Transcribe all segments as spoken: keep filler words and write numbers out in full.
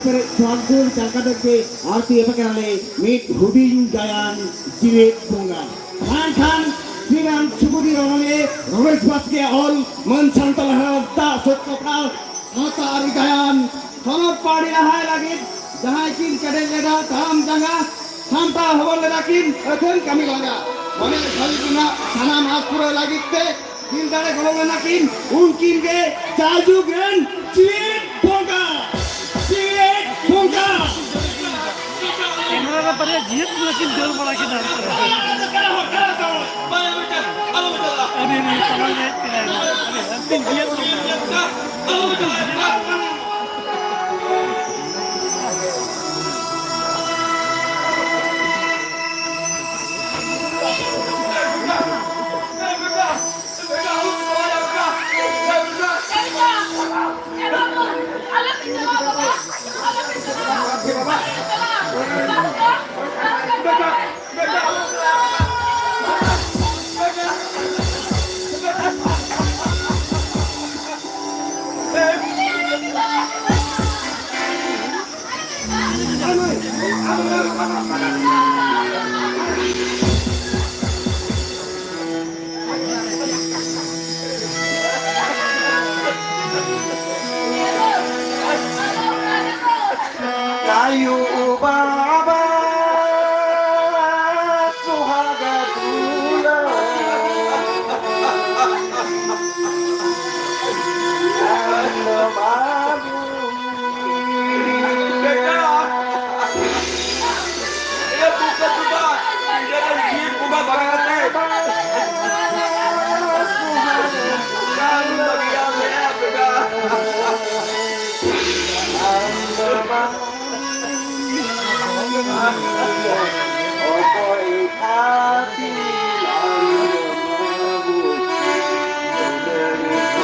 ᱯᱮᱨᱮᱡ ᱥᱚᱣᱟᱜ ᱫᱩᱞ ᱪᱟᱞ ᱠᱟᱛᱮ ᱜᱮ ᱟᱨᱛᱤ ᱮᱢ ᱠᱟᱱᱟᱞᱮ ᱢᱤᱫ ᱦᱩᱰᱤᱧ ᱜᱟᱭᱟᱱ ᱪᱤᱞᱤᱫ ᱵᱚᱸᱜᱟ᱾ ᱢᱮᱱᱠᱷᱟᱱ ᱥᱨᱤᱢᱟᱱ ᱥᱩᱵᱩᱫᱷᱤ ᱨᱚᱢᱚᱱᱤᱭᱟᱹ ᱨᱚᱢᱮᱥ ᱵᱟᱥᱠᱮ ᱚᱞ ᱢᱟᱹᱱ ᱥᱟᱱᱛᱟᱲ ᱦᱟᱲᱟᱢ ᱫᱟᱜ ᱥᱚᱛ ᱠᱟᱛᱷᱟ ᱥᱟᱶᱛᱟ ᱟᱹᱨᱤ ᱜᱟᱭᱟᱱ ᱥᱚᱱᱚᱛ ᱯᱟᱹᱣᱲᱤ ᱞᱟᱦᱟᱭ ᱞᱟᱹᱜᱤᱫ ᱡᱟᱦᱟᱸᱭ ᱠᱤᱱ ᱠᱮᱴᱮᱡ ᱞᱮᱫᱟ ᱛᱟᱲᱟᱢ ᱡᱟᱸᱜᱟ ᱥᱟᱱᱛᱟᱲ ᱦᱚᱵᱚᱨ ᱞᱮᱫᱟ ᱠᱤᱱ ᱟᱹᱛᱷᱟᱹᱱ ᱠᱟᱹᱢᱤ ᱞᱟᱸᱜᱟ᱾ ᱢᱚᱱᱮ ᱡᱷᱟᱹᱞᱤ ᱨᱮᱱᱟᱜ ᱥᱟᱱᱟᱢ ᱟᱸᱥ ᱯᱩᱨᱟᱹᱣ ᱞᱟᱹᱜᱤᱫ ᱛᱮ ᱫᱤᱞ ᱫᱟᱲᱮ ᱜᱚᱲᱚ ᱢᱮᱱᱟᱜ ᱠᱤᱱ, ᱩᱱᱠᱤᱱ ᱜᱮ ᱡᱟᱭᱡᱩᱜᱽ ᱨᱮᱱ ᱪᱤᱞᱤᱫ ᱵᱚᱸᱜᱟ, ᱪᱤᱞᱤᱫ ᱵᱚᱸᱜᱟ᱾ ᱠᱮᱢᱨᱟ ᱨᱮ ᱵᱟᱨᱭᱟ ᱡᱤᱭᱟᱹᱛ ᱠᱚ ᱠᱤᱱ ᱫᱟᱹᱲ ᱵᱟᱲᱟ ᱠᱮᱫᱟ᱾ ᱟᱹᱰᱤ, ᱟᱹᱰᱤ ᱥᱟᱢᱟᱝ ᱨᱮ ᱦᱮᱡ ᱠᱮᱫᱟᱭ᱾ ᱟᱹᱰᱤ, ᱟᱹᱰᱤ ᱟᱹᱱᱛᱤᱢ ᱡᱤᱭᱟᱹᱛ ᱠᱚ ᱢᱮᱱᱟᱜᱼᱟ᱾ ᱟᱭᱳ ᱵᱟᱵᱟ ᱥᱚᱦᱟᱜ ᱫᱩᱞᱟᱹᱲ᱾ ᱟᱢ ᱫᱚ ᱵᱟᱹᱵᱩ ᱵᱮᱴᱟ, ᱮ ᱵᱩᱠᱟ ᱵᱩᱠᱟ, ᱤᱧ ᱨᱮᱱ ᱡᱤᱣᱤ ᱵᱚᱸᱜᱟ ᱵᱟᱲᱟ ᱠᱟᱛᱮ᱾ ᱵᱟᱝ ᱵᱟᱹᱜᱤᱭᱟ ᱢᱮ ᱵᱮᱴᱟ᱾ ᱚᱠᱚᱭ ᱠᱷᱟᱹᱛᱤᱨ ᱟᱢ ᱫᱚ ᱵᱟᱹᱵᱩ ᱫᱩᱞᱟᱹᱲ᱾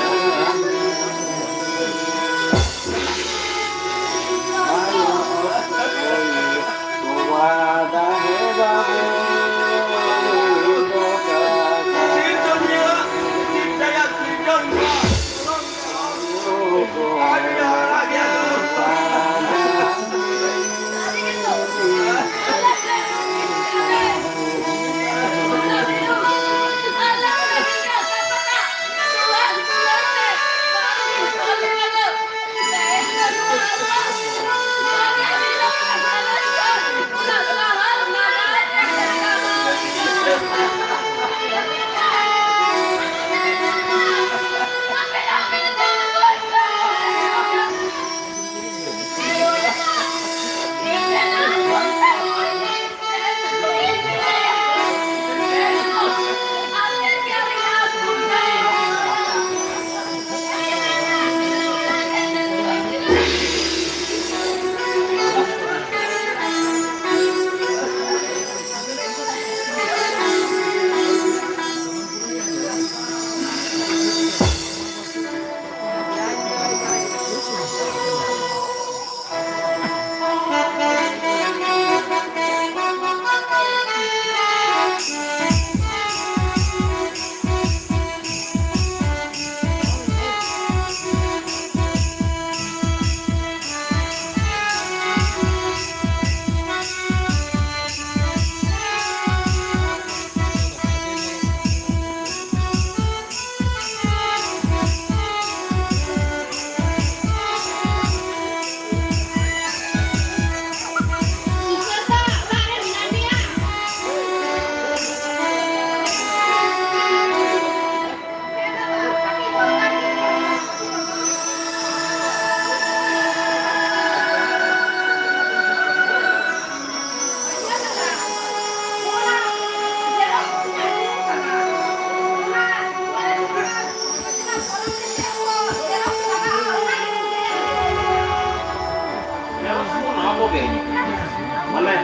ᱢᱟᱱᱮ,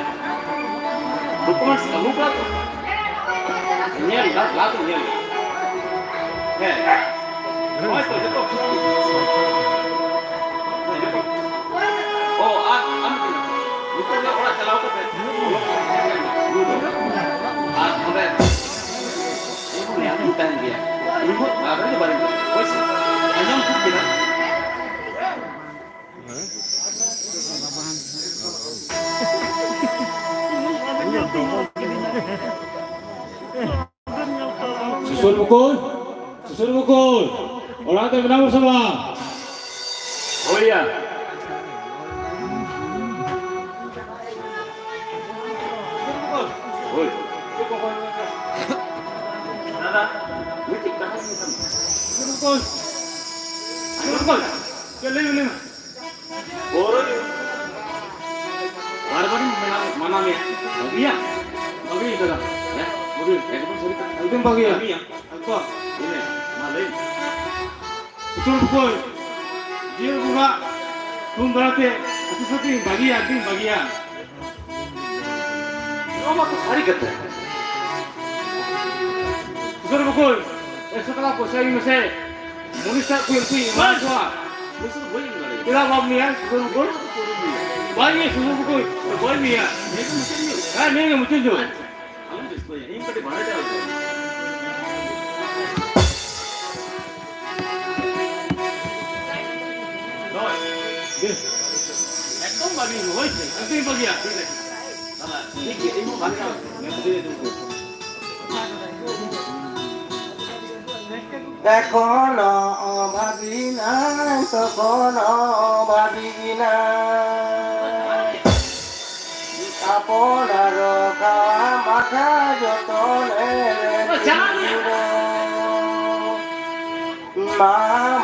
documents ᱟᱹᱜᱩ ᱠᱟᱜ ᱛᱚ? ᱧᱮᱞ, ᱞᱟ-, ᱞᱟᱦᱟ ᱛᱮ ᱧᱮᱞ᱾ ᱦᱮᱸ᱾ ᱱᱚᱜᱼᱚᱭ ᱛᱚ, ᱡᱚᱛᱚ ᱴᱷᱤᱠ ᱜᱮᱭᱟ᱾ ᱦᱮᱸ, ᱡᱚᱛᱚ᱾ ᱚ, ᱟᱨ, ᱟᱨ ᱢᱤᱫᱴᱮᱱ, ᱱᱤᱛᱚᱜ ᱜᱮ ᱚᱲᱟᱜ ᱪᱟᱞᱟᱣ ᱠᱟᱛᱮ, ᱟᱨ ᱚᱸᱰᱮ ᱩᱱᱠᱩ ᱧᱮᱞ ᱠᱚ ᱛᱟᱦᱮᱱ ᱜᱮᱭᱟ᱾ ᱤᱧ ᱦᱚᱸ ᱵᱟᱨ ᱫᱤᱱ ᱫᱚ ᱵᱟᱨ ᱫᱤᱱ᱾ ᱦᱳᱭ ᱥᱮ? ᱟᱸᱡᱚᱢ ᱴᱷᱤᱠ ᱠᱮᱫᱟ? ᱥᱩᱥᱩᱨ ᱵᱩᱠᱩᱞ, ᱥᱩᱥᱩᱨ ᱵᱩᱠᱩᱞ, ᱚᱲᱟᱜ ᱛᱮ ᱢᱮᱱᱟᱢ ᱥᱮ ᱵᱟᱝ? ᱦᱳᱭ ᱭᱟ᱾ ᱦᱳᱭ᱾ ᱫᱟᱫᱟ, ᱢᱤᱫᱴᱤᱡ ᱠᱟᱛᱷᱟ ᱞᱤᱧ ᱢᱮᱛᱟᱢᱟ᱾ ᱥᱩᱥᱩᱨ ᱵᱩᱠᱩᱞ, ᱥᱩᱥᱩᱨ ᱵᱩᱠᱩᱞ, ᱪᱮᱫ ᱞᱟᱹᱭ ᱢᱮ, ᱞᱟᱹᱭ ᱢᱮ᱾ ᱯᱟᱹᱣᱨᱟᱹ ᱧᱩ᱾ ᱵᱟᱨ ᱵᱟᱨᱤᱧ ᱢᱮᱱᱟ, ᱢᱟᱱᱟ ᱢᱮᱭᱟ᱾ ᱵᱟᱹᱜᱤᱭᱟ? ᱵᱟᱹᱜᱤ ᱠᱟᱫᱟ᱾ ᱦᱮᱸ? ᱵᱟᱹᱜᱤ᱾ ᱮᱠᱫᱚᱢ ᱥᱟᱹᱨᱤ ᱠᱟᱛᱷᱟ᱾ ᱮᱠᱫᱚᱢ ᱵᱟᱹᱜᱤᱭᱟ᱾ ᱵᱟᱹᱜᱤᱭᱟ᱾ ᱮᱠᱫᱚᱢ᱾ ᱤᱱᱟᱹ᱾ ᱢᱟ ᱞᱟᱹᱭ ᱢᱮ᱾ ᱩᱥᱩᱞ ᱵᱩᱠᱩᱞ᱾ ᱡᱤᱭᱟᱹᱲ ᱵᱚᱸᱜᱟ ᱛᱷᱩᱢ ᱫᱟᱲᱟᱛᱮ ᱟᱹᱛᱩ ᱥᱟᱹᱛᱤᱧ ᱵᱟᱹᱜᱤᱭᱟ, ᱟᱹᱛᱤᱧ ᱵᱟᱹᱜᱤᱭᱟ᱾ ᱱᱚᱣᱟ ᱢᱟ ᱛᱚ ᱥᱟᱹᱨᱤ ᱠᱟᱛᱷᱟ᱾ ᱩᱥᱩᱞ ᱵᱩᱠᱩᱞ᱾ ᱮᱠᱥᱚ ᱴᱟᱠᱟ ᱯᱚᱭᱥᱟ ᱤᱧ ᱢᱮᱥᱮ᱾ ᱢᱩᱱᱤᱥ ᱴᱟᱜ ᱠᱚ ᱮᱢ ᱠᱚᱣᱟ᱾ ᱯᱩᱭᱥᱟᱹ ᱫᱚ ᱵᱟᱹᱧ ᱮᱢ ᱫᱟᱲᱮᱭᱟᱜᱼᱟ᱾ ᱪᱮᱫᱟᱜ ᱵᱟᱢ ᱞᱟᱹᱭᱟ? ᱪᱮᱫᱟᱜ ᱵᱟᱢ ᱞᱟᱹᱭᱟ? ᱵᱟᱹᱧ ᱞᱟᱹᱭᱟ, ᱥᱩᱫᱷᱩ ᱠᱚ ᱵᱟᱹᱧ ᱞᱟᱹᱭᱟ᱾ ᱱᱤᱭᱟᱹ ᱜᱮ ᱢᱩᱪᱟᱹᱫ ᱧᱚᱜ᱾ ᱦᱮᱸ, ᱱᱤᱭᱟᱹ ᱜᱮ ᱢᱩᱪᱟᱹᱫ ᱧᱚᱜ᱾ ᱟᱞᱚᱢ ᱵᱮᱥᱛᱚᱭᱟ, ᱤᱧ ᱠᱟᱹᱴᱤᱡ ᱵᱟᱲᱟᱭ ᱪᱟᱞᱟᱜ ᱠᱟᱱᱟ᱾ ᱱᱚᱜᱼᱚᱭ᱾ ᱮᱠᱫᱚᱢ ᱵᱟᱹᱜᱤ ᱦᱩᱭᱩᱜᱼᱟ, ᱦᱳᱭ ᱥᱮ? ᱮᱠᱫᱚᱢ ᱵᱟᱹᱜᱤᱭᱟ, ᱴᱷᱤᱠ ᱟᱪᱷᱮ᱾ ᱫᱟᱫᱟ, ᱴᱷᱤᱠ ᱜᱮᱭᱟ, ᱤᱧ ᱦᱚᱸ ᱵᱟᱹᱜᱤ ᱠᱟᱜ ᱢᱮ᱾ ᱮᱠᱷᱚᱱᱚ ᱵᱷᱟᱵᱤᱱᱟᱭ, ᱛᱚᱠᱷᱚᱱᱚ ᱵᱷᱟᱵᱤᱱᱟᱭ᱾ ᱟᱯᱱᱟᱨ ᱠᱟᱢ ᱟᱠᱷᱟ ᱡᱚᱛᱚᱱ ᱮ ᱡᱤᱣᱤ ᱫᱚ᱾ ᱢᱟ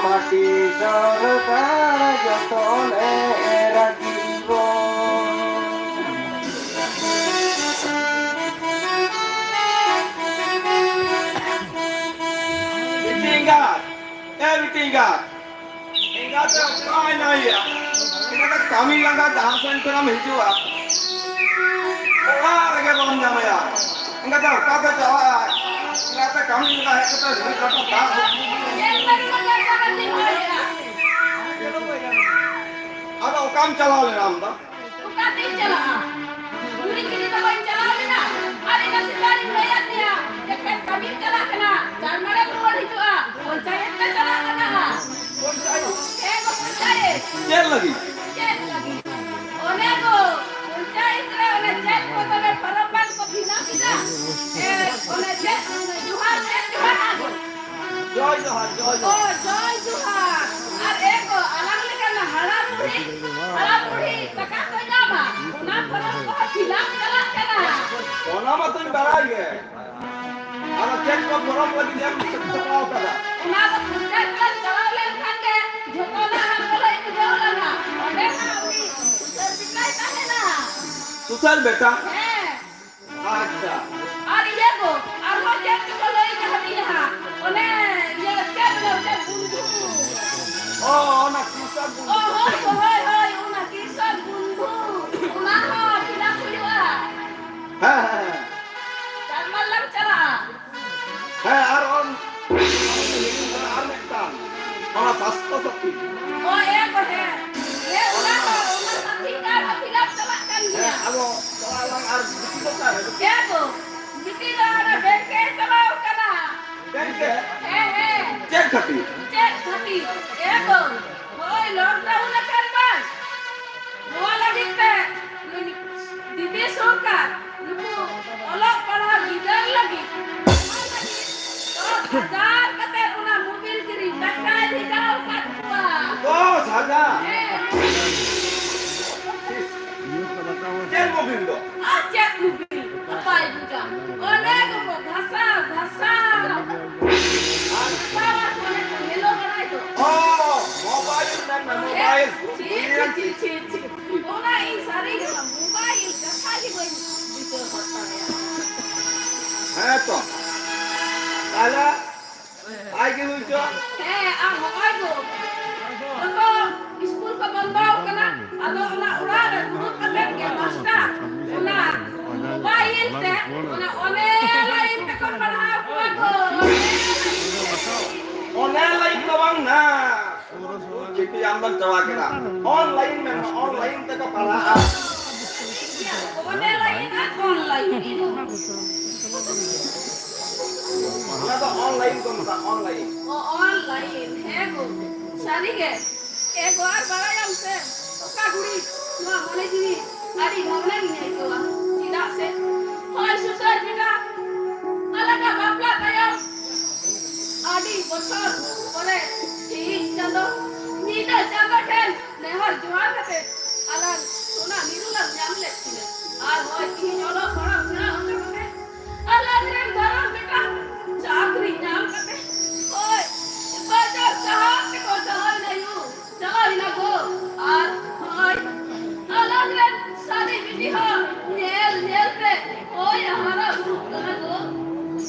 ᱢᱟᱹᱴᱤ ᱥᱚᱨᱠᱟᱨ ᱡᱚᱛᱚᱱ ᱮ ᱨᱟᱹᱡᱤᱵᱚ᱾ ᱵᱤᱴᱤ ᱮᱸᱜᱟᱛ, ᱮ ᱵᱤᱴᱤ ᱮᱸᱜᱟᱛ, ᱮᱸᱜᱟᱛ ᱮ ᱚᱠᱟᱭ ᱱᱟᱭᱟ? ᱮᱸᱜᱟᱛ ᱮ ᱠᱟᱹᱢᱤ ᱞᱟᱸᱜᱟ ᱡᱟᱦᱟᱸ ᱥᱮᱱ ᱠᱷᱚᱱᱮᱢ ᱦᱤᱡᱩᱜᱼᱟ, ᱚᱲᱟᱜ ᱨᱮᱜᱮ ᱵᱟᱢ ᱧᱟᱢᱮᱭᱟ᱾ ᱮᱸᱜᱟᱛᱮ ᱚᱠᱟ ᱛᱮ ᱪᱟᱞᱟᱜᱼᱟᱭ? ᱮᱸᱜᱟᱛᱮ ᱠᱟᱹᱢᱤ ᱞᱟᱸᱜᱟ ᱦᱮᱡ ᱠᱟᱛᱮ ᱢᱤᱫ ᱞᱚᱴᱟ ᱫᱟᱜ ᱦᱚᱸ ᱟᱫᱚ ᱚᱠᱟᱢ ᱪᱟᱞᱟᱣ ᱞᱮᱱᱟ ᱟᱢ ᱫᱚ? ᱚᱠᱟᱛᱤᱧ ᱪᱟᱞᱟᱜᱼᱟ? ᱜᱩᱨᱤᱡ ᱜᱤᱰᱤ ᱫᱚ ᱵᱟᱹᱧ ᱪᱟᱞᱟᱣ ᱞᱮᱱᱟ᱾ ᱟᱨ ᱤᱱᱟᱹ ᱥᱮᱛᱟᱜ ᱨᱤᱧ ᱞᱟᱹᱭᱟᱫ ᱢᱮᱭᱟ ᱡᱮ ᱠᱷᱮᱛ ᱠᱟᱹᱢᱤᱢ ᱪᱟᱞᱟᱜ ᱠᱟᱱᱟ, ᱪᱟᱨᱢᱟᱲᱮᱢ ᱨᱩᱣᱟᱹᱲ ᱦᱤᱡᱩᱜᱼᱟ, ᱯᱚᱧᱪᱟᱭᱮᱛ ᱯᱮ ᱪᱟᱞᱟᱜ ᱠᱟᱱᱟ᱾ ᱯᱚᱧᱪᱟᱭᱮᱛ? ᱦᱮᱸ ᱜᱚ, ᱯᱚᱧᱪᱟᱭᱮᱛ᱾ ᱪᱮᱫ ᱞᱟᱹᱜᱤᱫ? ᱪᱮᱫ ᱞᱟᱹᱜᱤᱫ? ᱚᱱᱮ ᱜᱚ, ᱯᱚᱧᱪᱟᱭᱮᱛ ᱨᱮ ᱚᱱᱮ ᱪᱮᱫ ᱠᱚ ᱛᱚᱵᱮ ᱯᱷᱚᱨᱚᱢ ᱵᱟᱝ ᱠᱚ ᱯᱷᱤᱞᱟᱯ ᱮᱫᱟ? ᱮ, ᱚᱱᱮ ᱪᱮᱫ, ᱚᱱᱮ ᱡᱚᱦᱟᱨ, ᱪᱮᱫ ᱡᱚᱦᱟᱨ? ᱡᱚᱭ ᱡᱚᱦᱟᱨ, ᱡᱚᱭ ᱚ, ᱡᱚᱦᱟᱨ᱾ ᱡᱚᱭ ᱡᱚᱦᱟᱨ᱾ ᱟᱨ ᱮ ᱜᱚ, ᱟᱞᱟᱝ ᱞᱮᱠᱟᱱ ᱦᱟᱲᱟᱢ ᱵᱩᱲᱦᱤ, ᱦᱟᱲᱟᱢ ᱵᱩᱲᱦᱤ ᱴᱟᱠᱟ ᱠᱚ ᱧᱟᱢᱟ, ᱚᱱᱟ ᱯᱷᱚᱨᱚᱢ ᱠᱚᱦᱚᱸ ᱯᱷᱤᱞᱟᱯ ᱪᱟᱞᱟᱜ ᱠᱟᱱᱟ᱾ ᱚᱱᱟ ᱢᱟᱛᱚᱧ ᱵᱟᱲᱟᱭ ᱜᱮ᱾ ᱟᱫᱚ ᱪᱮᱫ ᱠᱚ ᱯᱷᱚᱨᱚᱢ ᱞᱟᱹᱜᱤᱫ ᱮᱢ ᱥᱟᱯᱲᱟᱣ ᱠᱟᱫᱟ? ᱚᱱᱟ ᱫᱚ ᱯᱚᱧᱪᱟᱭᱮᱛ ᱨᱮ ᱪᱟᱞᱟᱣ ᱞᱮᱱᱠᱷᱟᱱ ᱜᱮ ᱡᱷᱚᱛᱚᱱᱟᱜ ᱦᱟᱸᱜ ᱵᱚᱞᱮ ᱵᱩᱡᱷᱟᱹᱣ ᱞᱮᱱᱟ᱾ ᱚᱸᱰᱮ ᱦᱟᱸᱜ ᱩᱱᱤ ᱥᱩᱥᱟᱹᱨ ᱵᱮᱴᱟᱭ ᱛᱟᱦᱮᱱᱟ᱾ ᱥᱩᱥᱟᱹᱨ ᱵᱮᱴᱟ? ᱦᱮᱸ᱾ ᱟᱪᱪᱷᱟ᱾ ᱟᱨ ᱤᱭᱟᱹ ᱠᱚ, ᱟᱨᱦᱚᱸ ᱪᱮᱫ ᱪᱚᱠᱚ ᱞᱟᱹᱭ ᱠᱟᱦᱫᱤᱧᱟ ᱦᱟᱸᱜ᱾ ᱚᱱᱮ ᱤᱭᱟᱹ ᱪᱮᱫ ᱚᱱᱟ ᱪᱮᱫ ᱵᱚᱱᱫᱷᱩ? ᱚ, ᱚᱱᱟ ᱠᱨᱤᱥᱚᱠ ᱚ, ᱵᱚᱱᱫᱷᱩ᱾ ᱦᱳᱭ, ᱦᱳᱭ, ᱦᱳᱭ, ᱚᱱᱟ ᱠᱨᱤᱥᱚᱠ ᱵᱚᱱᱫᱷᱩ᱾ ᱚᱱᱟ ᱦᱚᱸ ᱯᱷᱤᱞᱟᱯ ᱦᱩᱭᱩᱜᱼᱟ᱾ ᱦᱮᱸ, ᱦᱮᱸ, ᱦᱮᱸ᱾ ᱪᱟᱨᱢᱟᱞ ᱞᱟᱝ ᱪᱟᱞᱟᱜᱼᱟ᱾ ᱦᱮᱸ, ᱟᱨ ᱚᱱ-, ᱟᱨ ᱢᱤᱫᱴᱟᱝ, ᱚᱱᱟ ᱥᱟᱥᱛᱷᱚ ᱥᱟᱛᱷᱤ᱾ ᱚ, ᱮ ᱠᱚ, ᱦᱮᱸ᱾ ᱦᱮᱸ, ᱚᱱᱟ ᱦᱚᱸ, ᱚᱱᱟ ᱥᱟᱛᱷᱤ ᱠᱟᱨᱰ ᱦᱚᱸ ᱯᱷᱤᱞᱟᱯ ᱪᱟᱞᱟᱜ ᱠᱟᱱ ᱦᱮᱸ, ᱜᱮᱭᱟ᱾ ᱟᱵᱚ ᱪᱟᱞᱟᱣ ᱞᱟᱝ ᱟᱨ ᱵᱤᱴᱤ ᱫᱚ ᱚᱠᱟᱨᱮ? ᱮ ᱠᱚ, ᱵᱤᱴᱤ ᱫᱚ ᱚᱱᱟ ᱵᱮᱝᱠ ᱮ ᱪᱟᱞᱟᱣ ᱠᱟᱱᱟ᱾ ᱵᱮᱝᱠ ᱮ? ᱦᱮᱸ, ᱦᱮᱸ᱾ ᱪᱮᱫ ᱠᱷᱟᱹᱛᱤᱨ? ᱪᱮᱫ ᱠᱷᱟᱹᱛᱤᱨ? ᱮ ᱠᱚ, ᱦᱳᱭ, ᱞᱚᱠᱰᱟᱣᱩᱱ ᱟᱠᱟᱱ ᱵᱟᱝ? ᱱᱚᱣᱟ ᱞᱟᱹᱜᱤᱫ ᱛᱮ ᱱᱩᱭ ᱫᱤᱫᱤ ᱥᱚᱨᱠᱟᱨ ᱱᱩᱠᱩ ᱚᱞᱚᱜ ᱯᱟᱲᱦᱟᱣ ᱜᱤᱫᱟᱹᱨ ᱞᱟᱹᱜᱤᱫ, ᱱᱚᱣᱟ ᱞᱟᱹᱜᱤᱫ ᱫᱚᱥ ᱦᱟᱡᱟᱨ ᱠᱟᱛᱮ ᱚᱱᱟ ᱢᱳᱵᱤᱞ ᱠᱤᱨᱤᱧ ᱴᱟᱠᱟᱭ ᱵᱷᱮᱡᱟ ᱟᱠᱟᱫ ᱠᱚᱣᱟ᱾ ᱫᱚᱥ ᱦᱟᱡᱟᱨ? ᱦᱮᱸ᱾ ᱪᱮᱫ ᱢᱳᱵᱤᱞ ᱫᱚ? ᱟᱨ ᱪᱮᱫ ᱢᱳᱵᱤᱞ? ᱱᱟᱯᱟᱭ ᱵᱩᱡᱟ᱾ ᱚᱱᱮ ᱠᱚ ᱜᱷᱟᱥᱟᱣ, ᱜᱷᱟᱥᱟᱣ᱾ ᱟᱨ ᱜᱷᱟᱥᱟᱣ ᱟᱨ ᱚᱱᱮ ᱠᱚ ᱧᱮᱞᱚᱜ ᱵᱟᱲᱟᱭ ᱫᱚ᱾ ᱚ, ᱢᱳᱵᱟᱭᱤᱞ ᱢᱮᱱ ᱢᱮ, ᱢᱳᱵᱟᱭᱤᱞ᱾ ᱪᱷᱤ, ᱪᱷᱤ, ᱪᱷᱤ, ᱪᱷᱤ, ᱪᱷᱤ᱾ ᱚᱱᱟ ᱤᱧ ᱥᱟᱹᱨᱤ ᱜᱮ ᱚᱱᱟ ᱢᱳᱵᱟᱭᱤᱞ ᱠᱟᱛᱷᱟ ᱜᱮ ᱵᱟᱹᱧ ᱵᱩᱡᱷᱟᱹᱣ ᱦᱚᱫ ᱫᱟᱲᱮᱭᱟᱜᱼᱟ᱾ ᱦᱮᱸ ᱛᱚ᱾ ᱛᱟᱦᱞᱮ ᱟᱡ ᱜᱮ ᱦᱩᱭ ᱦᱚᱪᱚ᱾ ᱦᱮᱸ, ᱟᱨ ᱦᱚᱸᱜᱼᱚᱭ ᱫᱚ ᱡᱚᱛᱚ ᱤᱥᱠᱩᱞ ᱠᱚ ᱵᱚᱱᱫᱚ ᱟᱠᱟᱱᱟ᱾ ᱟᱫᱚ ᱚᱱᱟ ᱚᱲᱟᱜ ᱛᱮ ᱚᱱᱟ ᱚᱱᱮ ᱞᱟᱭᱤᱱ ᱛᱮᱠᱚ ᱯᱟᱲᱦᱟᱣ ᱠᱚᱣᱟ ᱠᱚ᱾ ᱚᱱᱮ ᱞᱟᱭᱤᱱ ᱫᱚ ᱵᱟᱝ ᱱᱟ᱾ ᱪᱤᱴᱷᱤ ᱟᱢ ᱫᱚᱢ ᱪᱟᱵᱟ ᱠᱮᱫᱟ᱾ ᱚᱱᱞᱟᱭᱤᱱ ᱢᱮᱱᱟᱜᱼᱟ, ᱚᱱᱞᱟᱭᱤᱱ ᱛᱮᱠᱚ ᱯᱟᱲᱦᱟᱜᱼᱟ᱾ ᱚᱱᱮ ᱞᱟᱭᱤᱱ ᱟᱨ ᱚᱱᱞᱟᱭᱤᱱ᱾ ᱚᱱᱟ ᱫᱚ ᱚᱱᱞᱟᱭᱤᱱ ᱠᱚ ᱢᱮᱛᱟᱜᱼᱟ, ᱚᱱᱞᱟᱭᱤᱱ᱾ ᱚ, ᱚᱱᱞᱟᱭᱤᱱ, ᱦᱮᱸ ᱜᱚ᱾ ᱥᱟᱹᱨᱤ ᱜᱮ᱾ ᱮ ᱜᱚ, ᱟᱨ ᱵᱟᱲᱟᱭᱟᱢ ᱥᱮ, ᱚᱠᱟ ᱜᱷᱩᱲᱤ ᱱᱚᱣᱟ ᱢᱚᱱᱮ ᱡᱤᱣᱤ ᱟᱹᱰᱤ ᱵᱷᱟᱵᱽᱱᱟ ᱜᱤᱧ ᱟᱹᱭᱠᱟᱹᱣᱟ᱾ ᱪᱮᱫᱟᱜ ᱥᱮ ᱦᱚᱭ ᱥᱩᱥᱟᱹᱨ ᱵᱮᱴᱟ ᱟᱞᱟᱫᱟ ᱵᱟᱯᱞᱟ ᱛᱟᱭᱚᱢ ᱟᱹᱰᱤ ᱵᱚᱪᱷᱚᱨ ᱯᱚᱨᱮ ᱥᱤᱧ ᱪᱟᱸᱫᱚ, ᱧᱤᱫᱟᱹ ᱪᱟᱸᱫᱚ ᱴᱷᱮᱱ ᱱᱮᱦᱚᱨ ᱡᱚᱦᱟᱨ ᱠᱟᱛᱮ ᱟᱞᱟᱝ ᱥᱳᱱᱟ ᱢᱤᱨᱩ ᱞᱟᱝ ᱧᱟᱢ ᱞᱮᱫ ᱠᱤᱱᱟ᱾ ᱟᱨ ᱦᱚᱭ ᱛᱤᱦᱤᱧ ᱚᱞᱚᱜ ᱯᱟᱲᱦᱟᱣ ᱥᱮᱬᱟ ᱦᱚᱪᱚ ᱠᱟᱛᱮ ᱟᱞᱟᱝ ᱨᱮᱱ ᱫᱷᱚᱨᱚᱢ ᱵᱮᱴᱟ ᱪᱟᱹᱠᱨᱤ ᱧᱟᱢ ᱠᱟᱛᱮ, ᱦᱳᱭ, ᱵᱟᱡᱟᱨ ᱥᱟᱦᱟᱨ ᱛᱮᱠᱚ ᱪᱟᱞᱟᱣ ᱮᱱᱟ ᱭᱩ, ᱪᱟᱞᱟᱣ ᱮᱱᱟ ᱜᱚ᱾ ᱟᱨ ᱦᱳᱭ, ᱟᱞᱟᱝ ᱨᱮᱱ ᱥᱟᱞᱤ ᱵᱤᱴᱤ ᱦᱚᱸ ᱧᱮᱞ ᱧᱮᱞ ᱛᱮ, ᱦᱳᱭ, ᱦᱟᱨᱟ ᱵᱩᱨᱩᱜ ᱠᱟᱱᱟ ᱜᱚ᱾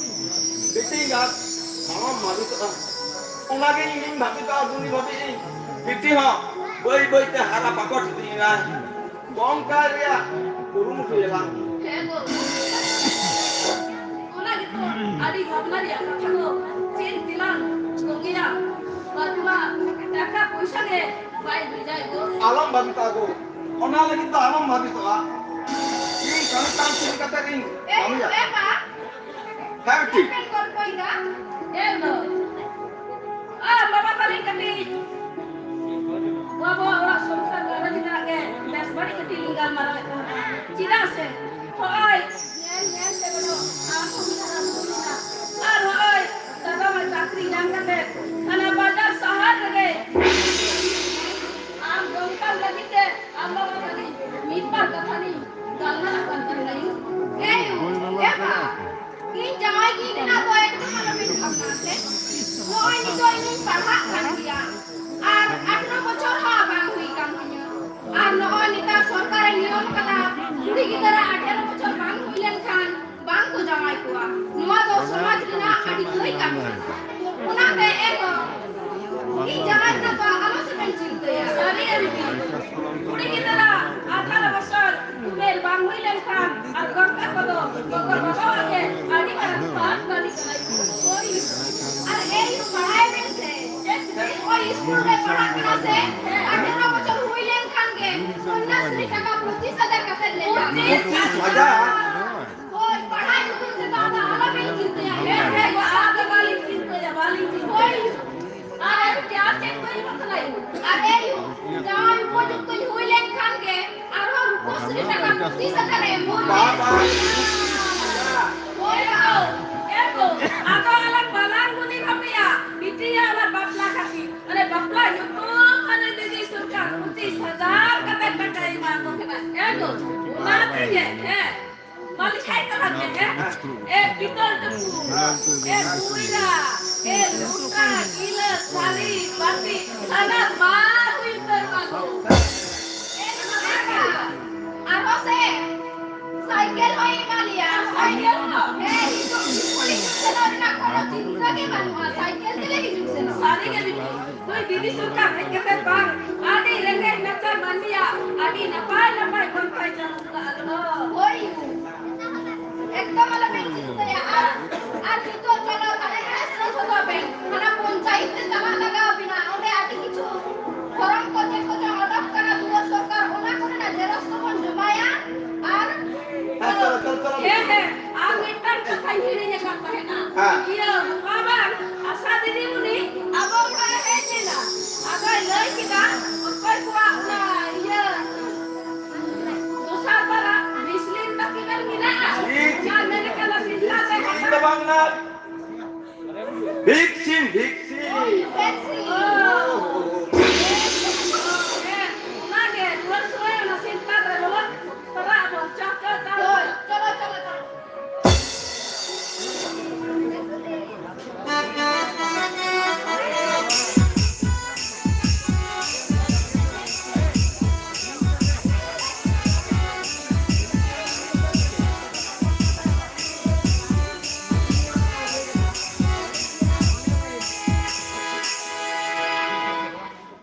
ᱵᱤᱴᱤ ᱮᱸᱜᱟᱛ ᱥᱟᱱᱟᱢ ᱢᱟᱹᱞᱤᱠᱚᱜᱼᱟ᱾ ᱚᱱᱟᱜᱮ ᱤᱧᱤᱧ ᱵᱷᱟᱹᱵᱤᱛᱚᱜᱼᱟ, ᱫᱩᱱᱤ ᱵᱷᱟᱹᱵᱤ ᱤᱧ ᱵᱤᱴᱤ ᱦᱚᱸ ᱵᱟᱹᱭ ᱵᱟᱹᱭ ᱛᱮ ᱦᱟᱨᱟ ᱯᱟᱠᱚᱴ ᱤᱫᱤᱭᱮᱱᱟᱭ᱾ ᱜᱚᱝᱠᱟ ᱨᱮᱭᱟᱜ ᱠᱩᱨᱩᱢᱩᱴᱩ ᱮᱞᱟᱝ᱾ ᱦᱮᱸ ᱜᱚ᱾ ᱚᱱᱟ ᱜᱮᱛᱚ ᱟᱹᱰᱤ ᱵᱷᱟᱵᱽᱱᱟ ᱨᱮᱭᱟᱜ ᱠᱟᱛᱷᱟ ᱫᱚ᱾ ᱪᱮᱫ ᱛᱮᱞᱟᱝ ᱜᱚᱝᱜᱮᱭᱟ? ᱵᱟᱹᱱᱩᱜᱼᱟ, ᱴᱟᱠᱟ ᱯᱚᱭᱥᱟ ᱜᱮ ᱵᱟᱭ ᱵᱷᱮᱡᱟᱭ ᱜᱚ᱾ ᱟᱞᱚᱢ ᱵᱷᱟᱵᱤᱛᱚᱜᱼᱟ ᱜᱚ᱾ ᱚᱱᱟ ᱞᱟᱹᱜᱤᱫ ᱫᱚ ᱟᱞᱚᱢ ᱵᱷᱟᱵᱤᱛᱚᱜᱼᱟ᱾ ᱤᱧ ᱠᱟᱹᱢᱤ ᱠᱟᱱ ᱪᱮᱫ ᱠᱟᱛᱮ ᱤᱧ ᱮ, ᱠᱟᱹᱢᱤᱭᱟ? ᱮ ᱵᱟ᱾ ᱦᱮᱸ, ᱴᱷᱤᱠ᱾ ᱪᱮᱫ ᱯᱮ ᱜᱚᱞᱯᱚᱭᱮᱫᱟ? ᱮ ᱵᱟ᱾ ᱟᱨ ᱵᱟᱵᱟ ᱛᱟᱹᱞᱤᱧ ᱠᱟᱹᱴᱤᱡ ᱵᱟᱵᱟ ᱚᱲᱟᱜ ᱥᱚᱝᱥᱟᱨ ᱜᱷᱟᱨᱚᱸᱡᱽ ᱨᱮᱱᱟᱜ ᱜᱮ ᱵᱮᱥ ᱵᱟᱹᱲᱤᱡ ᱠᱟᱹᱴᱤᱡ ᱞᱤᱧ ᱜᱟᱞᱢᱟᱨᱟᱣᱮᱫ ᱛᱟᱦᱮᱱᱟ᱾ ᱪᱮᱫᱟᱜ ᱥᱮ ᱦᱚᱸᱜᱼᱚᱭ ᱧᱮᱞ ᱧᱮᱞ ᱛᱮ ᱵᱚᱞᱚ ᱟᱨ ᱦᱚᱸ ᱦᱟᱨᱟ ᱵᱩᱨᱩᱭᱮᱱᱟ᱾ ᱟᱨ ᱦᱚᱸᱜᱼᱚᱭ ᱫᱟᱫᱟ ᱢᱟ ᱪᱟᱹᱠᱨᱤ ᱧᱟᱢ ᱠᱟᱛᱮ ᱦᱟᱱᱟ ᱵᱟᱡᱟᱨ ᱥᱟᱦᱟᱨ ᱨᱮᱜᱮ ᱟᱢ ᱫᱚ ᱚᱱᱠᱟᱱ ᱞᱟᱹᱜᱤᱫ ᱛᱮ ᱟᱢ ᱵᱟᱵᱟ ᱛᱟᱹᱞᱤᱧ ᱢᱤᱫ ᱵᱟᱨ ᱠᱟᱛᱷᱟ ᱞᱤᱧ ᱜᱟᱞᱢᱟᱨᱟᱜ ᱠᱟᱱ ᱛᱟᱦᱮᱱᱟ ᱭᱩ᱾ ᱮ ᱭᱩ, ᱮ ᱵᱟ, ᱤᱧ ᱡᱟᱶᱟᱭ ᱜᱤᱧ ᱨᱮᱱᱟᱜ ᱫᱚ ᱮᱠᱫᱚᱢ ᱟᱞᱚᱵᱤᱱ ᱵᱷᱟᱵᱽᱱᱟ ᱥᱮ᱾ ᱱᱚᱜᱼᱚᱭ ᱱᱤᱛᱚᱜ ᱤᱧᱤᱧ ᱯᱟᱲᱦᱟᱜ ᱠᱟᱱ ᱜᱮᱭᱟ᱾ ᱟᱨ ᱟᱴᱷᱨᱚ ᱵᱚᱪᱷᱚᱨ ᱦᱚᱸ ᱵᱟᱝ ᱦᱩᱭ ᱠᱟᱱ ᱛᱤᱧᱟᱹ᱾ ᱟᱨ ᱱᱚᱜᱼᱚᱭ ᱱᱮᱛᱟᱨ ᱥᱚᱨᱠᱟᱨᱮ ᱱᱤᱭᱚᱢ ᱠᱟᱫᱟ, ᱠᱩᱲᱤ ᱜᱤᱫᱽᱨᱟᱹ ᱟᱴᱷᱨᱚ ᱵᱚᱪᱷᱚᱨ ᱵᱟᱝ ᱦᱩᱭ ᱞᱮᱱᱠᱷᱟᱱ ᱵᱟᱝ ᱠᱚ ᱡᱟᱶᱟᱭ ᱠᱚᱣᱟ᱾ ᱱᱚᱣᱟ ᱫᱚ ᱥᱚᱢᱟᱡᱽ ᱨᱮᱱᱟᱜ ᱟᱹᱰᱤ ᱠᱟᱹᱭ ᱠᱟᱱ ᱜᱮᱭᱟ᱾ ᱚᱱᱟᱛᱮ ᱮ ᱜᱚ, ᱤᱧ ᱡᱟᱶᱟᱭ ᱨᱮᱱᱟᱜ ᱫᱚ ᱟᱞᱚ ᱥᱮ ᱵᱮᱱ ᱪᱤᱱᱛᱟᱹᱭᱟ᱾ ᱥᱟᱹᱨᱤ ᱜᱮ ᱵᱤᱴᱤ, ᱠᱩᱲᱤ ᱜᱤᱫᱽᱨᱟᱹ ᱟᱴᱷᱟᱨᱚ ᱵᱚᱪᱷᱚᱨ ᱩᱢᱮᱨ ᱵᱟᱝ ᱦᱩᱭ ᱞᱮᱱᱠᱷᱟᱱ ᱟᱨ ᱜᱚᱝᱠᱟ ᱠᱚᱫᱚ ᱯᱟᱲᱦᱟᱜ ᱠᱟᱱᱟ ᱥᱮ? ᱟᱴᱷᱮᱨᱚ ᱵᱚᱪᱷᱚᱨ ᱦᱩᱭ ᱞᱮᱱᱠᱷᱟᱱ ᱜᱮ ᱠᱚᱱᱱᱟᱥᱨᱤ ᱴᱟᱠᱟ ᱯᱚᱸᱪᱤᱥ ᱦᱟᱡᱟᱨ ᱠᱟᱛᱮ ᱞᱮ ᱧᱟᱢᱟ᱾ ᱯᱚᱸᱪᱤᱥ ᱦᱟᱡᱟᱨ? ᱦᱳᱭ, ᱯᱟᱲᱦᱟᱜ ᱧᱩᱛᱩᱢ ᱛᱮᱫᱚ ᱟᱫᱚ ᱟᱞᱚᱵᱤᱱ ᱪᱤᱱᱛᱟᱹᱭᱟ᱾ ᱦᱮᱸ, ᱦᱮᱸ, ᱟᱫᱚ ᱵᱟᱞᱤᱧ ᱪᱤᱱᱛᱟᱹᱭᱟ, ᱵᱟᱞᱤᱧ ᱪᱤᱱᱛᱟᱹᱭᱟ᱾ ᱦᱳᱭ᱾ ᱟᱨ ᱟᱹᱰᱤ ᱪᱮᱦᱨᱟ ᱪᱮᱫ ᱠᱚ ᱮᱢ ᱠᱟᱱᱟ᱾ ᱟᱨ ᱮᱭ ᱡᱟᱶᱟᱭ ᱩᱯᱚᱡᱩᱠᱛᱚᱧ ᱦᱩᱭ ᱞᱮᱱᱠᱷᱟᱱ ᱜᱮ ᱟᱨᱦᱚᱸ ᱨᱩᱯᱚᱥᱨᱤ ᱴᱟᱠᱟ ᱯᱚᱸᱪᱤᱥ ᱦᱟᱡᱟᱨ ᱮ ᱮᱢᱟ᱾ ᱵᱟᱵᱟ᱾ ᱦᱳᱭ ᱜᱳ, ᱮ ᱜᱳ, ᱟᱫᱚ ᱟᱞᱟᱝ ᱵᱟᱞᱟᱝ ᱜᱩᱱᱤ ᱵᱷᱟᱵᱮᱭᱟ, ᱵᱤᱴᱤᱭᱟ ᱚᱱᱟ ᱵᱟᱯᱞᱟ ᱠᱷᱟᱹᱛᱤᱨ᱾ ᱢᱟᱱᱮ ᱵᱟᱯᱞᱟ ᱧᱩᱛᱩᱢ ᱢᱟᱱᱮ ᱫᱤᱫᱤ ᱥᱚᱨᱠᱟᱨ ᱯᱚᱸᱪᱤᱥ ᱦᱟᱡᱟᱨ ᱠᱟᱛᱮ ᱴᱟᱠᱟᱭ ᱮᱢᱟ ᱠᱚ ᱠᱟᱱᱟ᱾ ᱮ ᱜᱳ, ᱚᱱᱟ ᱛᱮᱜᱮ, ᱦᱮᱸ᱾ ᱢᱟ ᱞᱤᱠᱷᱟᱭ ᱛᱟᱞᱟᱝ ᱢᱮ, ᱦᱮᱸ? ᱮ ᱯᱤᱛᱚᱞ ᱴᱩᱠᱩᱡ, ᱮ ᱠᱩᱲᱤᱫᱟ, ᱮ ᱞᱚᱴᱟ, ᱜᱤᱞᱟᱹᱥ, ᱛᱷᱟᱹᱨᱤ, ᱵᱟᱹᱴᱤ, ᱥᱟᱱᱟᱢ ᱢᱟ ᱦᱩᱭ ᱩᱛᱟᱹᱨ ᱢᱟ ᱜᱳ᱾ ᱮ ᱱᱚᱣᱟ ᱟᱨᱦᱚᱸ ᱥᱮ ᱥᱟᱭᱠᱮᱞ ᱦᱚᱸᱭ ᱮᱢᱟ ᱞᱮᱭᱟ᱾ ᱥᱟᱭᱠᱮᱞ ᱦᱚᱸ? ᱦᱮᱸ, ᱦᱤᱡᱩᱜ ᱥᱮᱱᱚᱜ ᱨᱮᱱᱟᱜ ᱠᱳᱱᱳ ᱪᱤᱱᱛᱟᱹ ᱜᱮ ᱵᱟᱹᱱᱩᱜᱼᱟ, ᱥᱟᱭᱠᱮᱞ ᱛᱮᱞᱮ ᱦᱤᱡᱩᱜ ᱥᱮᱱᱚᱜᱼᱟ᱾ ᱥᱟᱹᱨᱤ ᱜᱮ ᱵᱤᱴᱤ, ᱱᱩᱭ ᱫᱤᱫᱤ ᱥᱚᱨᱠᱟᱨ ᱦᱮᱡ ᱠᱟᱛᱮ ᱵᱟᱝ, ᱟᱹᱰᱤ ᱨᱮᱸᱜᱮᱡ ᱱᱟᱪᱟᱨ ᱢᱟᱹᱱᱢᱤᱭᱟᱜ ᱟᱹᱰᱤ ᱱᱟᱯᱟᱭ ᱱᱟᱯᱟᱭ ᱯᱟᱱᱛᱷᱟᱭ ᱪᱟᱞᱩ ᱠᱟᱜᱼᱟ᱾ ᱦᱳᱭ᱾ ᱮᱠᱫᱚᱢ ᱟᱞᱚᱵᱤᱱ ᱪᱤᱱᱛᱟᱹᱭᱟ᱾ ᱟᱨ, ᱟᱨ ᱱᱤᱛᱚᱜ ᱪᱚᱞᱚ ᱛᱟᱦᱞᱮ ᱠᱷᱟᱱ ᱥᱟᱹᱛ ᱦᱚᱫᱚᱜ ᱵᱮᱱ᱾ ᱦᱟᱱᱟ ᱯᱚᱧᱪᱟᱭᱮᱛ ᱛᱮ ᱪᱟᱞᱟᱜ ᱞᱟᱜᱟᱣ ᱵᱤᱱᱟ᱾ ᱚᱸᱰᱮ ᱟᱹᱰᱤ ᱠᱤᱪᱷᱩ ᱯᱷᱚᱨᱚᱢ ᱠᱚ ᱪᱮᱫ ᱠᱚᱪᱚᱝ ᱚᱰᱚᱠ ᱠᱟᱱᱟ ᱫᱩᱣᱟᱹᱨ ᱥᱚᱨᱠᱟᱨ, ᱚᱱᱟ ᱠᱚᱨᱮᱱᱟᱜ ᱡᱮᱨᱚᱠᱥ ᱠᱚᱵᱚᱱ ᱡᱚᱢᱟᱭᱟ᱾ ᱟᱨ ᱦᱮᱸ, ᱪᱚᱞᱚ, ᱪᱚᱞᱚ, ᱪᱚᱞᱚ᱾ ᱦᱮᱸ, ᱦᱮᱸ, ᱟᱨ ᱢᱤᱫᱴᱟᱝ ᱠᱟᱛᱷᱟᱧ ᱦᱤᱲᱤᱧ ᱟᱠᱟᱫ ᱛᱟᱦᱮᱸᱱᱟ᱾ ᱦᱮᱸ᱾ ᱤᱭᱟᱹ, ᱵᱟᱵᱟ, ᱟᱥᱟ ᱫᱤᱫᱤᱢᱩᱱᱤ ᱟᱵᱚ ᱚᱲᱟᱜ ᱮ ᱦᱮᱡ ᱞᱮᱱᱟ᱾ ᱟᱫᱚᱭ ᱞᱟᱹᱭ ᱠᱮᱫᱟ, ᱚᱠᱚᱭ ᱠᱚᱣᱟᱜ ᱚᱱᱟ ᱤᱭᱟᱹ, ᱫᱚᱥᱟᱨ ᱯᱟᱨᱟ ᱵᱤᱥ ᱞᱤᱱ ᱵᱟᱹᱠᱤ ᱵᱮᱱ ᱢᱮᱱᱟᱜᱼᱟ? ᱴᱷᱤᱠ, ᱴᱷᱤᱠ᱾ ᱚᱱᱟ ᱢᱮᱱ ᱠᱟᱫᱟ ᱥᱤᱞᱫᱟᱹ ᱨᱮ᱾ ᱤᱧ ᱫᱚ ᱵᱟᱝ ᱱᱟ᱾ Vaccine, vaccine. ᱦᱮᱸ, ᱚᱱᱟᱜᱮ, ᱨᱩᱣᱟᱹᱲ ᱥᱚᱢᱚᱭ ᱚᱱᱟ ᱥᱤᱞᱫᱟᱹ ᱨᱮ ᱵᱚᱞᱚ ᱛᱚᱨᱟ ᱟᱵᱚᱱ᱾ ᱪᱚ, ᱪᱚ, ᱪᱚ᱾ ᱦᱳᱭ, ᱪᱚᱞᱚ, ᱪᱚᱞᱚ, ᱪᱚᱞᱚ᱾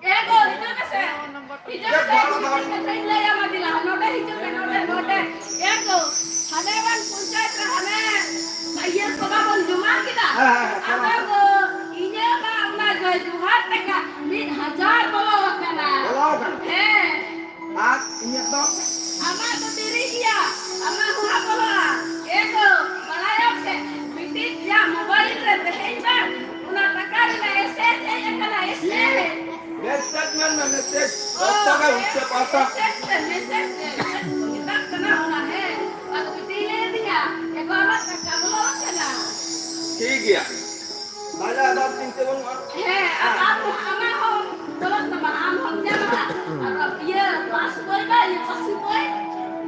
ᱮ ᱜᱳ, ᱦᱤᱡᱩᱜ ᱢᱮᱥᱮ᱾ ᱦᱤᱡᱩᱜ ᱢᱮᱥᱮ, ᱢᱤᱫᱴᱮᱱ ᱠᱟᱛᱷᱟᱧ ᱞᱟᱹᱭᱟᱢᱟ, ᱫᱮᱞᱟ, ᱱᱚᱰᱮ ᱦᱤᱡᱩᱜ ᱢᱮ, ᱱᱚᱰᱮ, ᱱᱚᱰᱮ᱾ ᱮ ᱜᱳ, ᱦᱟᱱᱮ ᱵᱟᱝ ᱯᱚᱧᱪᱟᱭᱮᱛ ᱨᱮ ᱦᱟᱱᱮ ᱤᱭᱟᱹ ᱥᱚᱵᱷᱟ ᱵᱚᱱ ᱡᱚᱢᱟ ᱠᱮᱫᱟ? ᱦᱮᱸ, ᱦᱮᱸ, ᱦᱮᱸ, ᱟᱫᱚ ᱜᱳ, ᱤᱧᱟᱹᱜ ᱢᱟ ᱚᱱᱟ ᱡᱚᱭ ᱡᱚᱦᱟᱨ ᱴᱟᱠᱟ ᱢᱤᱫ ᱦᱟᱡᱟᱨ ᱟᱨ ᱤᱧᱟᱹᱜ ᱫᱚ? ᱟᱢᱟᱜ ᱫᱚ ᱫᱮᱨᱤ ᱜᱮᱭᱟ, ᱟᱢᱟᱜ ᱦᱚᱸ ᱦᱟᱸᱜ ᱵᱚᱞᱚᱜᱼᱟ᱾ ᱮ ᱜᱳ, ᱵᱟᱲᱟᱭᱟᱢ ᱥᱮ, ᱵᱤᱴᱤ ᱡᱟ ᱢᱳᱵᱟᱭᱤᱞ ᱨᱮ ᱛᱮᱦᱮᱧ ᱵᱟᱝ, ᱚᱱᱟ ᱴᱟᱠᱟ ᱨᱮᱱᱟᱜ ᱮᱥᱮᱡ ᱦᱮᱡ ᱟᱠᱟᱱᱟ, ᱮᱥᱮᱡ᱾ ᱢᱮᱥᱮᱡ ᱢᱮᱱ ᱢᱮ, ᱢᱮᱥᱮᱡ᱾ ᱚ, ᱫᱚᱥ ᱴᱟᱠᱟ ᱩᱞᱴᱟᱹ ᱯᱟᱞᱴᱟ᱾ ᱢᱮᱥᱮᱡ ᱛᱮ, ᱢᱮᱥᱮᱡ ᱛᱮ, ᱢᱮᱥᱮᱡ ᱠᱚ ᱢᱮᱛᱟᱜ ᱠᱟᱱᱟ ᱚᱱᱟ, ᱦᱮᱸ᱾ ᱟᱫᱚ ᱵᱤᱴᱤᱭ ᱞᱟᱹᱭ ᱟᱹᱫᱤᱧᱟ, ᱮ ᱜᱳ, ᱟᱢᱟᱜ ᱴᱟᱠᱟ ᱵᱚᱞᱚ ᱟᱠᱟᱱᱟ᱾ ᱴᱷᱤᱠ ᱜᱮᱭᱟ᱾ ᱛᱟᱦᱞᱮ ᱟᱫᱚ ᱪᱤᱱᱛᱟᱹ ᱵᱟᱹᱱᱩᱜᱼᱟ᱾ ᱦᱮᱸ, ᱟᱨ ᱟᱢ ᱦᱚᱸ, ᱟᱢᱟᱜ ᱦᱚᱸ ᱵᱚᱞᱚᱱ ᱛᱟᱢᱟ, ᱟᱢ ᱦᱚᱸᱢ ᱧᱟᱢᱟ᱾ ᱟᱨ ᱤᱭᱟᱹ, ᱯᱟᱥ ᱵᱳᱭ ᱵᱟ, ᱤᱭᱟᱹ, ᱯᱟᱹᱥᱤ ᱵᱳᱭ?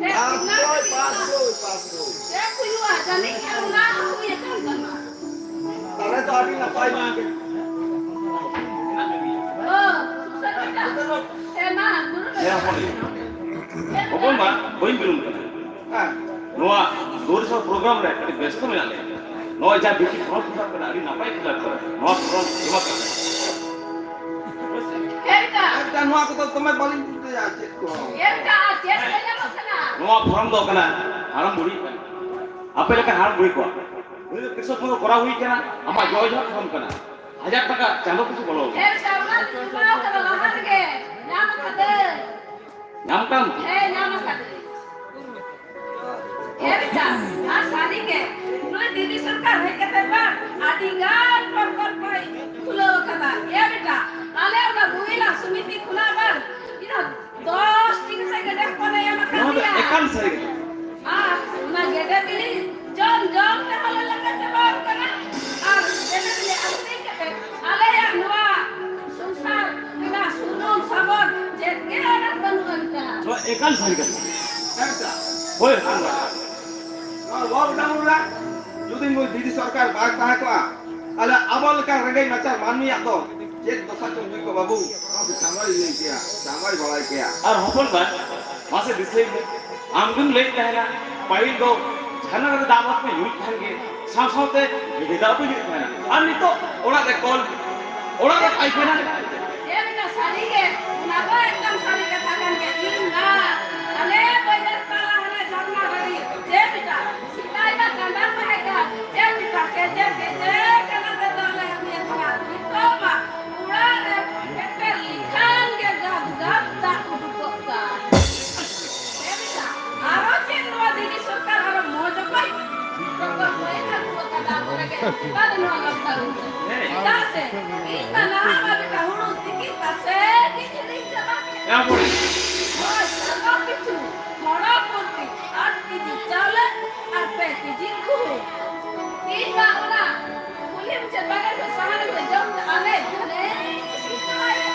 ᱦᱮᱸ, ᱯᱟᱥ ᱚᱱᱟ ᱵᱳᱭ, ᱠᱚ ᱯᱟᱥ ᱦᱩᱭᱩᱜᱼᱟ᱾ ᱵᱳᱭ, ᱯᱟᱥ ᱵᱳᱭ᱾ ᱪᱮᱫ ᱦᱩᱭᱩᱜᱼᱟ? ᱡᱟᱹᱱᱤᱡ ᱠᱷᱟᱱ ᱚᱱᱟ ᱦᱚᱸ ᱦᱩᱭ ᱟᱠᱟᱱ ᱛᱟᱢᱟ᱾ ᱛᱟᱦᱞᱮ ᱛᱚ ᱟᱹᱰᱤ ᱱᱟᱯᱟᱭ ᱢᱟ᱾ ᱚ, ᱥᱩᱥᱟᱹᱨ ᱵᱮᱴᱟ᱾ ᱦᱮᱸ, ᱢᱟ, ᱜᱩᱨᱩ ᱦᱮᱸ, ᱦᱚᱯᱚᱱ᱾ ᱦᱮᱸ, ᱦᱚᱯᱚᱱ ᱵᱟ, ᱵᱟᱹᱧ ᱵᱤᱞᱚᱢ ᱠᱟᱱᱟ᱾ ᱦᱮᱸ᱾ ᱱᱚᱣᱟ ᱜᱳᱣᱨᱤ ᱥᱟᱶ ᱯᱨᱳᱜᱨᱟᱢ ᱨᱮ ᱟᱹᱰᱤ ᱵᱮᱥᱛᱚ ᱢᱮᱱᱟᱜ ᱞᱮᱭᱟ᱾ ᱱᱚᱣᱟ ᱡᱟ ᱵᱤᱴᱤ ᱯᱷᱨᱚᱢ ᱯᱷᱤᱞᱟᱯ ᱠᱟᱱᱟ, ᱟᱹᱰᱤ ᱱᱟᱯᱟᱭ ᱯᱷᱤᱞᱟᱯ ᱠᱟᱱᱟ᱾ ᱱᱚᱣᱟ ᱯᱷᱨᱚᱢ ᱡᱚᱢᱟ ᱠᱟᱜ ᱢᱮ᱾ ᱮᱠᱫᱟ᱾ ᱮᱠᱫᱟ, ᱱᱚᱣᱟ ᱠᱚᱫᱚ ᱫᱚᱢᱮ ᱵᱟᱹᱞᱤᱧ ᱵᱩᱡᱷᱟᱹᱣᱟ ᱪᱮᱫ ᱠᱚ᱾ ᱮᱠᱫᱟ, ᱟᱨ ᱪᱮᱫ ᱠᱚ ᱧᱟᱢᱚᱜ ᱠᱟᱱᱟ? ᱱᱚᱣᱟ ᱯᱷᱨᱚᱢ ᱫᱚ ᱠᱟᱱᱟ ᱦᱟᱲᱟᱢ ᱵᱩᱲᱦᱤ ᱠᱟᱱᱟ᱾ ᱟᱯᱮ ᱞᱮᱠᱟ ᱦᱟᱲᱟᱢ ᱵᱩᱲᱦᱤ ᱠᱚᱣᱟᱜ᱾ ᱩᱱᱤ ᱫᱚ ᱠᱨᱤᱥᱚᱠ ᱵᱚᱱᱫᱷᱚ ᱠᱚᱨᱟᱣ ᱦᱩᱭ ᱠᱟᱱᱟ, ᱟᱢᱟᱜ ᱡᱚᱭ ᱡᱚᱦᱟᱨ ᱯᱷᱨᱚᱢ ᱠᱟᱱᱟ᱾ ᱦᱟᱡᱟᱨ ᱴᱟᱠᱟ ᱪᱟᱸᱫᱚ ᱯᱤᱪᱷᱩ ᱵᱚᱞᱚ᱾ ᱮᱠᱫᱟ, ᱚᱱᱟ ᱫᱚ ᱪᱩᱠᱟᱣ ᱠᱟᱫᱟ ᱞᱟᱦᱟ ᱨᱮᱜᱮ᱾ ᱧᱟᱢ ᱠᱟᱫᱟᱹᱧ᱾ ᱧᱟᱢ ᱠᱟᱢ? ᱦᱮᱸ, ᱧᱟᱢ ᱟᱠᱟᱫᱟᱹᱧ᱾ ᱮ ᱵᱮᱴᱟ, ᱟᱨ ᱥᱟᱹᱨᱤ ᱜᱮ, ᱱᱩᱭ ᱫᱤᱫᱤ ᱥᱚᱨᱠᱟᱨ ᱦᱮᱡ ᱠᱟᱛᱮ ᱵᱟᱝ ᱟᱹᱰᱤ ᱜᱟᱱ ᱯᱨᱚᱠᱚᱞᱯᱚᱭ ᱠᱷᱩᱞᱟᱹᱣ ᱟᱠᱟᱫᱟ᱾ ᱮ ᱵᱮᱴᱟ, ᱟᱞᱮ ᱚᱱᱟ ᱢᱚᱦᱤᱞᱟ ᱥᱚᱢᱤᱛᱤ ᱠᱷᱚᱱᱟᱜ ᱵᱟᱝ, ᱤᱱᱟᱹ ᱫᱚᱥ ᱴᱤ ᱠᱟᱛᱮ ᱜᱮᱰᱮ ᱦᱚᱯᱚᱱᱮ ᱮᱢ ᱟᱠᱟᱫ ᱱᱚᱣᱟ ᱫᱚ ᱞᱮᱭᱟ᱾ ᱮᱠᱟᱞ ᱥᱟᱹᱨᱤ ᱠᱟᱛᱷᱟ᱾ ᱟᱨ ᱚᱱᱟ ᱜᱮᱰᱮ ᱵᱤᱞᱤ ᱡᱚᱢ ᱡᱚᱢ ᱛᱮᱦᱚᱸ ᱞᱮ ᱞᱟᱸᱜᱟ ᱪᱟᱵᱟ ᱟᱠᱟᱱᱟ᱾ ᱟᱨ ᱜᱮᱰᱮ ᱵᱤᱞᱤ ᱟᱹᱠᱷᱨᱤᱧ ᱠᱟᱛᱮ ᱟᱞᱮᱭᱟᱜ ᱱᱚᱣᱟ ᱥᱚᱝᱥᱟᱨ ᱨᱮᱱᱟᱜ ᱥᱩᱱᱩᱢ ᱥᱟᱵᱚᱱ ᱪᱮᱫ ᱜᱮ ᱟᱱᱟᱴ ᱵᱟᱹᱱᱩᱜ ᱟᱱ ᱠᱟᱱᱟ᱾ ᱱᱚᱣᱟ ᱮᱠᱟᱞ ᱥᱟᱹᱨᱤ ᱠᱟᱛᱷᱟ᱾ ᱦᱮᱸ ᱥᱮ? ᱦᱳᱭ, ᱦᱳᱭ᱾ ᱱᱚᱣᱟ lockdown ᱨᱮ ᱡᱩᱫᱤ ᱱᱩᱭ ᱫᱤᱫᱤ ᱥᱚᱨᱠᱟᱨ ᱵᱟᱭ ᱛᱟᱦᱮᱸ ᱠᱚᱜᱼᱟ, ᱛᱟᱦᱞᱮ ᱟᱵᱚ ᱞᱮᱠᱟ ᱨᱮᱸᱜᱮᱡ ᱱᱟᱪᱟᱨ ᱢᱟᱹᱱᱢᱤᱭᱟᱜ ᱫᱚ ᱪᱮᱫ ᱫᱚᱥᱟ ᱪᱚᱝ ᱦᱩᱭ ᱠᱚᱜᱼᱟ ᱵᱟᱹᱵᱩ? ᱱᱚᱣᱟ ᱫᱚ ᱪᱟᱸᱫᱟᱭ ᱞᱟᱹᱭ ᱠᱮᱭᱟ, ᱪᱟᱸᱫᱟᱭ ᱵᱟᱲᱟᱭ ᱠᱮᱭᱟ᱾ ᱟᱨ ᱦᱚᱯᱚᱱ ᱵᱟ, ᱢᱟᱥᱮ ᱫᱤᱥᱟᱹᱭ ᱢᱮ, ᱟᱢ ᱜᱮᱢ ᱞᱟᱹᱭᱮᱫ ᱛᱟᱦᱮᱱᱟ, ᱯᱟᱹᱦᱤᱞ ᱫᱚ ᱡᱷᱟᱨᱱᱟ ᱨᱮ ᱫᱟᱜ ᱵᱟᱝ ᱯᱮ ᱧᱩᱭᱮᱫ ᱛᱟᱦᱮᱱ ᱜᱮ, ᱥᱟᱶ ᱥᱟᱶᱛᱮ ᱜᱮᱰᱮ ᱫᱟᱜ ᱯᱮ ᱧᱩᱭᱮᱫ ᱛᱟᱦᱮᱱᱟ᱾ ᱟᱨ ᱱᱤᱛᱚᱜ ᱚᱲᱟᱜ ᱨᱮ ᱠᱚᱞ, ᱚᱲᱟᱜ ᱨᱮ ᱯᱟᱭᱠᱷᱟᱱᱟ᱾ ᱮ ᱵᱮᱴᱟ, ᱥᱟᱹᱨᱤ ᱜᱮ, ᱚᱱᱟ ᱫᱚ ᱮᱠᱫᱚᱢ ᱥᱟᱹᱨᱤ ᱠᱟᱛᱷᱟ ᱠᱟᱱ ᱜᱮᱭᱟ᱾ ᱤᱧ ᱢᱟ ᱟᱞᱮ ᱵᱟᱹᱭᱦᱟᱹᱲ ᱛᱟᱞᱟ ᱦᱟᱱᱮ ᱡᱷᱟᱨᱱᱟ ᱰᱟᱹᱰᱤ, ᱪᱮ ᱵᱮᱴᱟ, ᱥᱮᱫᱟᱭ ᱢᱟ ᱠᱟᱸᱰᱟ ᱛᱟᱦᱮᱸ ᱠᱟᱱ, ᱪᱮ ᱵᱮᱴᱟ, ᱠᱮᱡᱮ ᱠᱮᱡᱮ ᱠᱟᱸᱰᱟ ᱛᱮᱫᱚ ᱞᱮ ᱟᱹᱜᱩᱭᱮᱫ ᱛᱟᱦᱮᱸᱫ᱾ ᱱᱤᱛᱚᱜ ᱢᱟ ᱚᱲᱟᱜ ᱨᱮ ᱯᱮᱴᱮᱨ ᱞᱮᱠᱷᱟᱱ ᱜᱮ ᱜᱟᱫ ᱜᱟᱫ ᱫᱟᱜ ᱩᱰᱩᱠᱚᱜ ᱠᱟᱱ᱾ ᱪᱮᱛᱟᱱ ᱨᱮ ᱱᱚᱣᱟ ᱠᱟᱛᱷᱟ ᱨᱩᱣᱟᱹᱲ᱾ ᱦᱮᱸ᱾ ᱪᱮᱫᱟᱜ ᱥᱮ ᱤᱧ ᱢᱟ ᱱᱟᱦᱟᱜ ᱢᱟ ᱵᱮᱴᱟ ᱦᱩᱲᱩ ᱛᱤᱠᱤ ᱛᱟᱥᱮ ᱜᱤᱧ ᱦᱤᱲᱤᱧ ᱪᱟᱵᱟ ᱠᱮᱫ᱾ ᱮ ᱵᱩᱰᱷᱤ᱾ ᱦᱳᱭ, ᱥᱟᱱᱟᱢ ᱠᱤᱪᱷᱩ ᱦᱚᱲᱚ ᱯᱩᱨᱛᱤ ᱟᱴ ᱠᱮᱡᱤ ᱪᱟᱣᱞᱮ ᱟᱨ ᱯᱮ ᱠᱮᱡᱤ ᱜᱩᱦᱩᱢ᱾ ᱤᱧ ᱢᱟ ᱚᱱᱟ ᱠᱩᱞᱦᱤ ᱢᱩᱪᱟᱹᱫ ᱵᱟᱜᱟᱱ ᱠᱷᱚᱱ ᱥᱟᱦᱟᱱ ᱟᱹᱜᱩ ᱡᱚᱢ ᱛᱮ ᱟᱞᱮ ᱜᱷᱟᱱᱮ ᱤᱥᱤᱱ ᱪᱟᱵᱟᱭᱮᱫ᱾